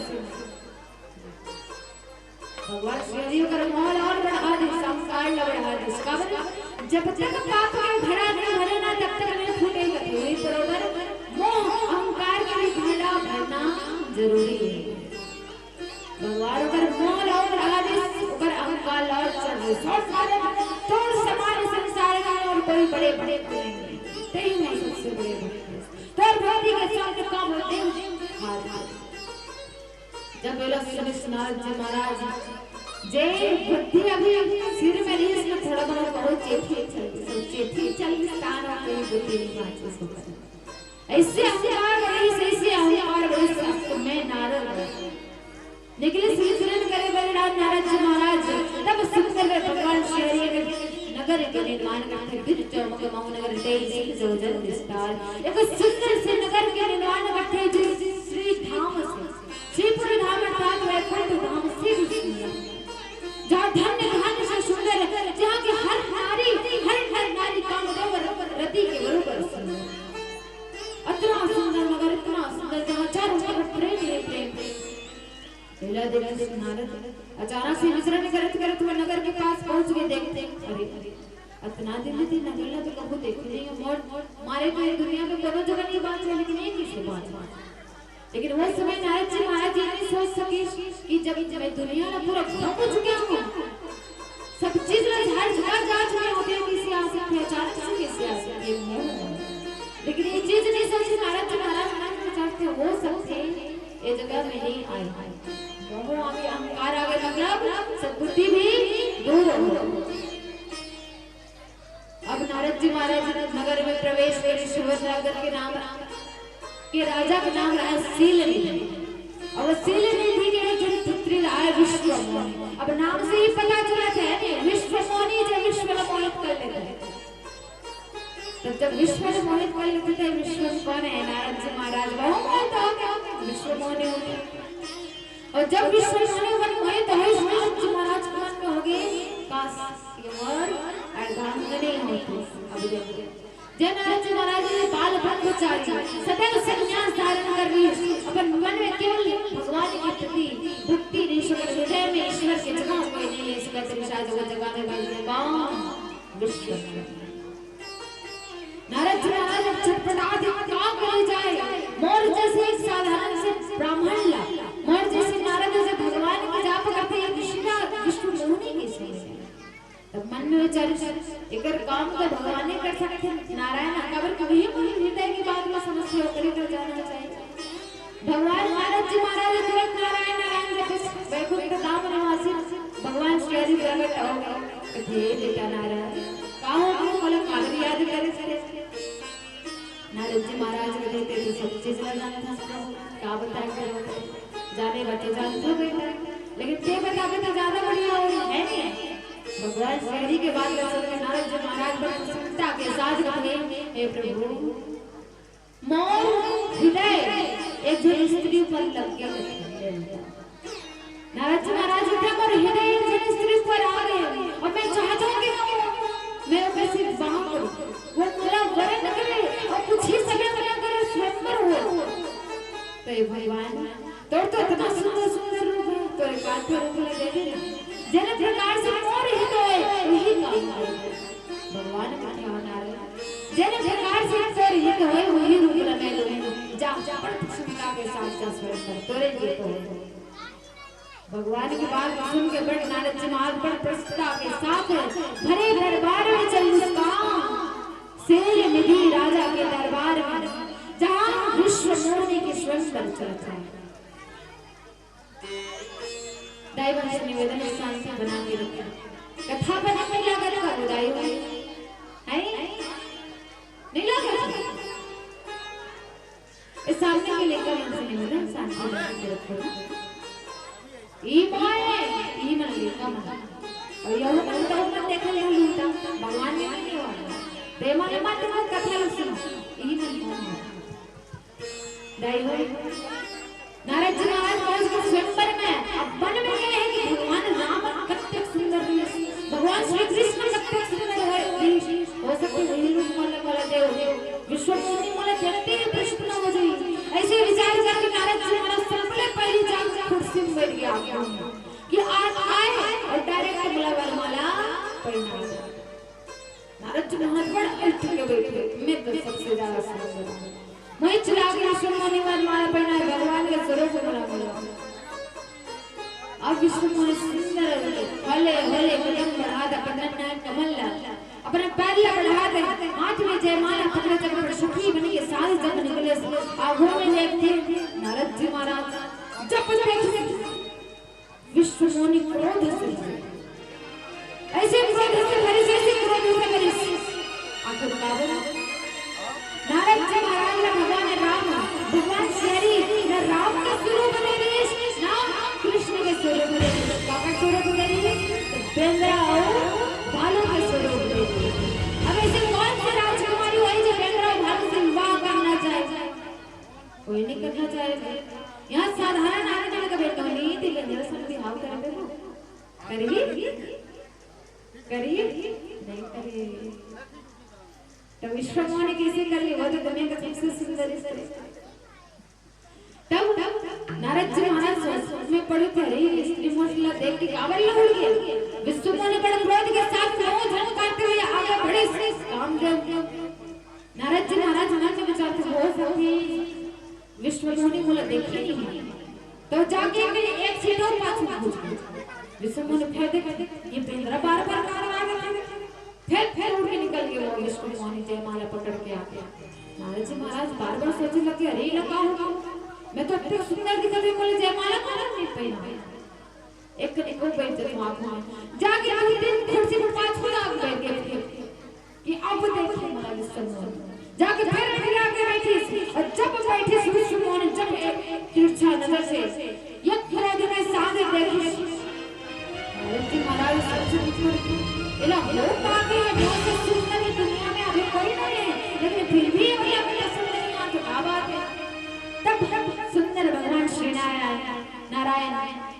भगवान श्री हरि ओकर मोह ला और बढ़ा दे, संसार ला बढ़ा दे। काबर? जब तक पाप के घड़ा नहीं भरे ना, तब तक नहीं फूटेगा। वही बरोबर मोह अहंकार के भी घड़ा भरना जरूरी है। भगवान ओकर मोह ला ओकर आदिस, ओकर अहंकार ला चढ़ दे। सब सारे तोर समान संसार में और कोई बड़े भक्त नहीं, तेही मोर सबसे बड़े भक्त हस। तोर भक्ति के संग का बोलते हैं? हाथ, हाथ। जब बोला सुनिस नारद जी महाराज, जे बुद्धि अभी सिर में रहिस ना, थोड़ा बहुत, बहुत चेती चल, चेती चल, स्थान और कहीं बुद्धि नहीं बाँचिस ओकर। ऐसे अहंकार बढ़िस, ऐसे अहंकार बढ़िस, अब तो मैं नारद हूँ। निकलिस विचरण करे बलराज नारद जी महाराज, तब सुंदर भगवान श्री हरि एक नगर के निर्माण करथे, द्विज चौमुख मऊ नगर तेईस जोजन विस्तार। एक सुंदर से नगर के निर्माण करथे, जो श्री धाम से, श्रीपुर धाम अर्थात वैकुंठ धाम से भी सुंदर, जहाँ धन्य धाम से सुंदर, जहाँ के हर नारी, हर नर नारी कामदेव रति के बरोबर सुंदर। अतना सुंदर नगर, इतना सुंदर, जहाँ चारों तरफ प्रेम ही प्रेम। पहला दिन नारद अचानक से विचरण करत करत वो नगर के पास पहुंच गए। देखते, अरे, अतना दिन ले नगर ला तो कभू देखे नहीं है। मोर मारे तो ये दुनिया में कोनो जगह नहीं बाँचे, लेकिन ये किसे बाँचे? लेकिन वो समय नारद जी महाराज जी नहीं सोच सके कि जब मैं दुनिया ला पूरा घूम चुका हूँ, सब चीज ला झाड़ झुका जा चुके होते हैं, किसी आ सकते हैं, अचानक से किसी आ सकते हैं, मोह। लेकिन ये चीज नहीं सोची नारद जी महाराज, नारद जी महाराज के हो सकते हैं, ये जगह में नहीं आए। मोह आगे, अहंकार आगे, मतलब सद्बुद्धि भी दूर हो। अब नारद जी महाराज नगर में प्रवेश करे, सुवर्ण नगर के नाम के राजा के नाम रहा सील निधि। अब सील निधि के एक जन पुत्री रहा विश्वमोहिनी। अब नाम से ही पता चलत है, विश्वमोहिनी जो विश्व ला मोहित कर लेथे। तो जब विश्व ला मोहित कर लेथे, तो विश्व कौन है? नारद जी महाराज। वो मोहित हो गए, विश्वमोहिनी होते। और जब विश्वमोहिनी मन मोहित होइस, नारद जी महाराज के मन में हो गए, काश, ये मोर अर्धांगिनी होती। अब देखो, जय नारद जी महाराज जी बाल ब्रह्मचारी, सदैव संन्यास धारण कर रही, अपन मन में केवल भगवान के प्रति भक्ति नहीं सकत, हृदय में ईश्वर के जगह कोई नहीं ले सकत, शायद वो जगह में बैठ के कौन विश्व नारद जी महाराज अब छटपटा दे, का करे जाए? मोर जैसे एक साधारण से ब्राह्मण ला, मोर जैसे नारद जैसे भगवान के जाप करथे, एक ऋषि ला विश्वमोहिनी कैसे मिले? तब मन में विचार, एकर काम तो भगवान ही कर सकथे, नारायण, काबर कि वही मोर हृदय के बात ला समझथे, ओकरे तो जानना चाहिए। भगवान नारद जी महाराज तुरंत नारायण नारायण जपे, वैकुंठ धाम निवासी भगवान श्री हरि प्रकट हो गए। हे बेटा नारद, का हो गए? बोला, काबर याद करे थे? नारद जी महाराज कथे, "ते तो सब चीज ला जानथस प्रभु, का बताए करो? जाने बर तो जानथों बेटा, लेकिन ते बताबे तो ज्यादा बढ़िया होही, है नहीं?" भगवान श्री हरि के बात ला सुन के नारद जी महाराज बड़ प्रसन्नता के साथ कथे, "हे प्रभु, मोर हृदय एक झन स्त्री पर लग गया।" नारद जी महाराज उठे, "मोर हृदय एक झन स्त्री पर आ गए और मैं चाहता हूँ कि मैं ओकर से विवाह करूँ, वो मोला वरण करे और कुछ ही समय में ओकर स्वयंवर हो।" तो हे भगवान, तोर तो इतना सुंदर सुंदर रूप है, तोर एकाध रूप ला दे दे ना, जेन प्रकार से मोर हित होए, वही काम करे। भगवान कथे, "नारद, जेन प्रकार से तोर हित होए, वही रूप ला मैं लूँ। जा, जा, बड़ प्रसन्नता के साथ जा, स्वयंवर तोरे लिए तो है।" भगवान की बात सुन के बड़ नारद जी महाराज बड़ प्रसन्नता के साथ भरे दरबार में चल मुस्कान, सील निधि राजा के दरबार में, जहाँ विश्वमोहिनी के स्वयंवर चलत है। दाई बहन से निवेदन है, शांति बना के रखें। कथा बने में लागत का हो दाई बहन? हैं? नहीं लागत? इस सामने के लेकर मन से निवेदन, शांति बना के रखो ना। ई माए, ई मन लेकर मन। और यह मन तो मन देखे ले लूटा, भगवान ने नहीं हुआ। बेमन मत वो कथा सुनो, ई मन मन। दाई हो, नारद जी महाराज पहुंच गए स्वयंवर में। अब मन में यह है कि भगवान राम कत्ते सुंदर रहे, भगवान श्री कृष्ण कत्ते सुंदर है। हो सकते वही रूप मोला, मोला देव। विश्वमोहिनी मोला देखते ही प्रसन्न हो जाई। ऐसे विचार करके नारद जी महाराज सबले पहली जाके कुर्सी में बैठ गया कि आज आए और direct मोला वरमाला पहना। नारद जी महाराज बड़ अल्ट के बैठे, मैं तो सबसे ज्यादा सुंदर हूँ। मैं चला गया सुन मुनि वर माला पहनाए, भगवान के स्वरूप बना बोला। विश्व मोहन सुंदर होले होले कदम बढ़ात अपन नन्ना कमल ला, अपन पैर ला बढ़ात, हाथ में जयमाला पकड़े जब अपन सखी बन के साथ जब निकले, आगू में देखते नारद जी महाराज जब देखते विश्व मोहन क्रोध से, ऐसे क्रोध से भरे, जैसे क्रोध से भरे। आखिर काबर? नारद जी महाराज ला भगवान राम, भगवान श्री हरि ना राम के स्वरूप दे दिस, ना कृष्ण के स्वरूप दे दिस। काकर स्वरूप दे दिस? तो बेंदरा अउ भालू के स्वरूप दे दिस। अब ऐसे कौन सी राजकुमारी होही जो बेंदरा अउ भालू से विवाह करना चाहे? कोई नहीं करना चाहे। यहाँ साधारण आदमी का बेटा नहीं थी, बेंदरा से विवाह कर दे वो। करही? करही? नहीं करही। तो विश्व मोहन कैसे कर ली? वो तो दुनिया का सबसे सुंदर स्त्री। तब नारद जी महाराज सोच में पड़े थे, "अरे, स्त्री मोहन ला देख के काबर ला उड़ गया?" विश्व मोहन बड़े क्रोध के साथ नौ जन काटते हुए आगे बढ़े। कामदेव, नारद जी महाराज मन में विचार थे, "हो सखी, विश्व मोहन मोला देखे नहीं है।" तो जाके मैं एक सीट और पाछू घुस गई। विश्व मोहन फिर देख, ये बेंदरा बार बार काबर आ रहा है? फिर, फिर उड़ के निकल गए वो विश्व मोहन जयमाला पकड़ के आके। नारद जी महाराज बार बार सोचे लगे, "अरे, ये का हो गया? मैं तो अतनी सुंदर दिखत हूँ, बोले जयमाला काबर नहीं पहना?" एक कनी को बैठ जाते वहाँ पर। जाके दो तीन कुर्सी पर पाँच को आग बैठ गए थे कि अब देखिए हमारा विश्व मोहन। जाके फिर उठ के आके बैठी और जब बैठी विश्व मोहन जब एक तिरछा नजर से एक क्रोध में सामने देखी। नारद जी महाराज सबसे पूछे, "इला हो का गया? बहुत से सुंदर ये दुनिया में अभी कोई नहीं है, लेकिन फिर भी अभी अपनी पसंद नहीं मानते, क्या बात है?" तब सुंदर भगवान श्री नारायण, नारायण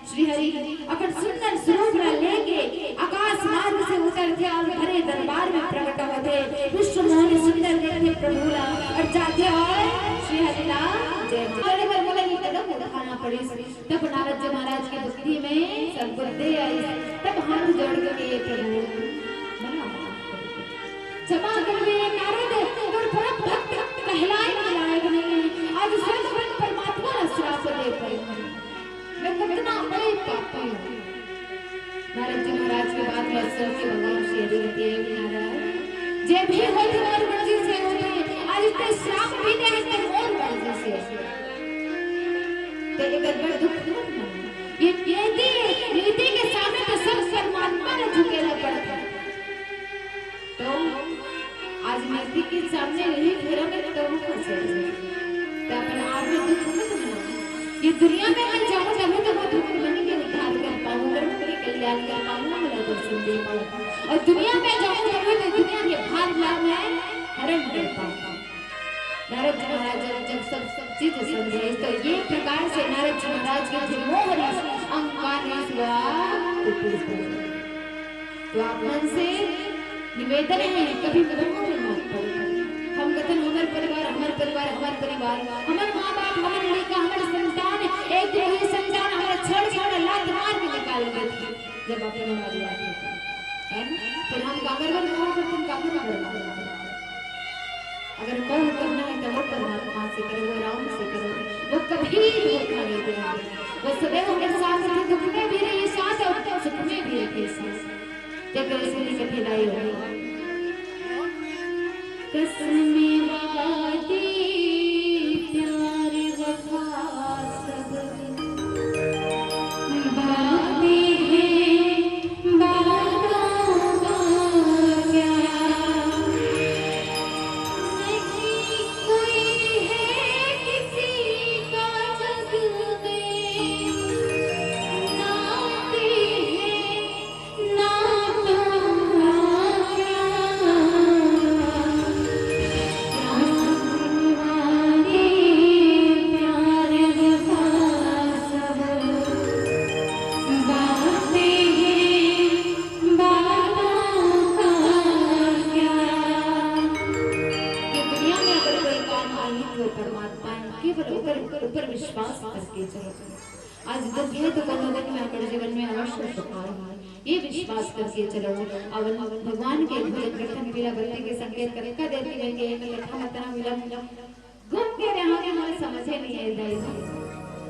श्री हरि अपन सुंदर स्वरूप ला लेके आकाश मार्ग से उतरथे और भरे दरबार में प्रकट होथे। विश्व मोहन सुंदर देखथे प्रभु ला और जाथे और श्री हरि ला जय माता। अरे, पर मोला ये कदम उठाना पड़िस। तब नारद जी महाराज के बुद्धि में सद्बुद्धि आई। तब हाथ जोड़ के प्रभु, क्षमा करबे नारद, तोर परम भक्त कहलाए के लायक नहीं है। आज स्वयं परमात्मा ला श्राप दे पड़े। मैं कितना बड़े पापी हूँ। नारद जी महाराज के बात ला सुन के भगवान श्री हरि कहते हैं, "नारद, जे भी होथे मोर मर्जी से होथे, आज इतने श्राप भी दे हैं तो मोर मर्जी से।" तो ये गड़बड़ दुख मत मना। ये नीति, नीति के सामने तो सब परमात्मा ला झुकेला पड़थे। तो आज नीति के सामने नहीं खड़ा मैं तो वो फंसे। तो अपने आप में दुख मत मना। ये दुनिया में मैं जाऊँ, जाऊँ तो वो दुख नहीं, मैं उद्धार कर पाऊँ, अगर मैं कल्याण कर पाऊँ, मैं दर्शन दे पाऊँ। और दुनिया में जाऊँ, जाऊँ तो दुनिया के भार ला मैं हरण कर पाऊँ। नारद जी महाराज जब, जब सब, सब चीज समझे, तो ये प्रकार से नारद जी महाराज के जो मोह रस, अहंकार रस हुआ, तो टूट गए। तो आप मन से निवेदन है, कभी मोह में मत पड़ो। हम कथन हमर परिवार, हमर परिवार, हमर परिवार, हमर माँ बाप, हमर लड़का, हमर संतान, एक दिन ये संतान हमर छड़, छड़ लात मार के निकाल देथे। जब अपने हमारी बात होती है, है ना? फिर हम काकर बर मोह करते हैं, काकर बर मोह करते हैं। अगर मोह करना है तो वो परमात्मा से करो, वो राम से करो, वो कभी धोखा नहीं देंगे। वो सदैव हमारे साथ रहते, दुख में भी रहिए साथ और सुख में भी रहिए साथ। जय करो श्री कथेदाई हो। कसमें वादे प्यार वफा सब बातें हैं, बातों का क्या? नहीं कोई है किसी का जग में, नाते हैं ना तो ये दुनिया में अगर कोई काम आई तो परमात्मा है, केवल ऊपर, ऊपर विश्वास करके चलो। आज दुख है तो कोनो दिन में हमर जीवन में अवश्य सुख आए, ये विश्वास करके चलो। अवन भगवान के भजन कीर्तन पीला बत्ती के संकेत कतका देर के लेंगे, एक कथा मतना मिला घूम के रहा के मोर समझे नहीं है दाई।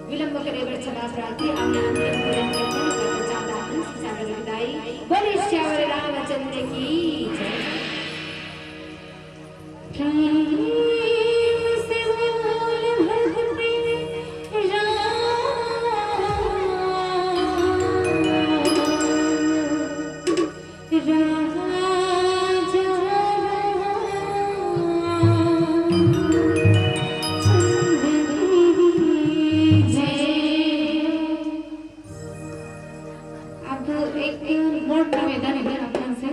विलंब करे बर क्षमा प्रार्थी। आगे अंतिम पूजन करते हैं, प्रचार दान, शिक्षा विदाई। बोले सियावर रामचंद्र की जय। प्रेम से बोल भगते राम, राजा रामचंद्र की जय। अब एक मोर निवेदन हे आप मन से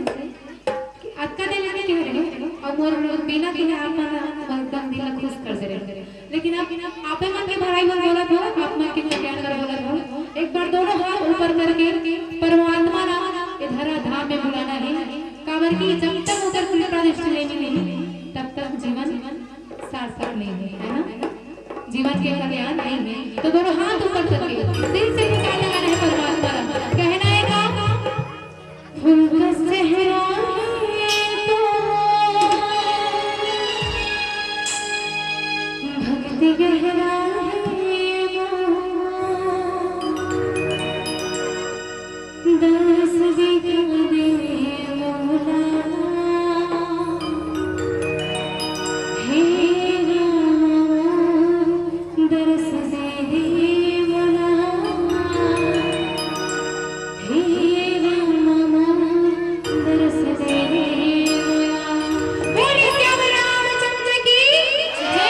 कि अतका दिन ले कह रहे हो, अउ मोर बिना कहे आप मन एकदम दिल ला खुश कर दे रहे हो। लेकिन आप, आप मन के भलाई बर बोलत हो, आप मन के कल्याण बर बोलत हो। एक बार दोनों हाथ ऊपर करके परमात्मा ला ए धरा धाम में बुलाना हे, काबर कि जब तक ओकर कृपा दृष्टि नइ मिलही, तब तक जीवन सार्थक नइ हे, है ना? जीवन के कल्याण नइ हे। तो दोनों हाथ ऊपर करके दिल से पुकार लगाना हे परमात्मा ला। कहना हे का? फूल का सेहरा हे तो भक्ति गहरा हे वो, दरस दिखा दे मोला, हे राम, दरस दे दे मोला, हे राम, दरस दे दे मोला। बोले सियावर रामचंद्र की जय।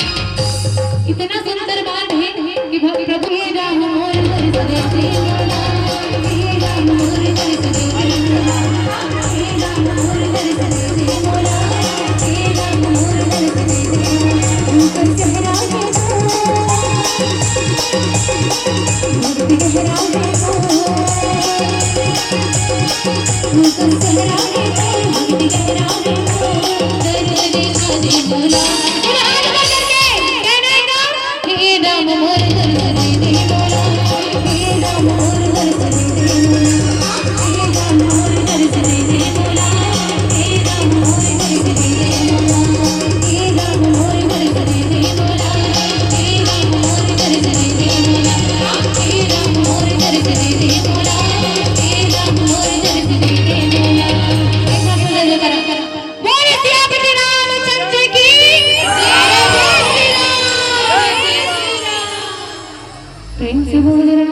इतना सुंदर बात है कि भ-, प्रभु हे राम मोर घर सजे से मोला, हे राम मोर घर सजे से मोला, हे राम मोर घर सजे से मोला, हे राम मोर घर सजे से मोला। ऊपर चेहरा है तो, भक्ति गहरा है तो,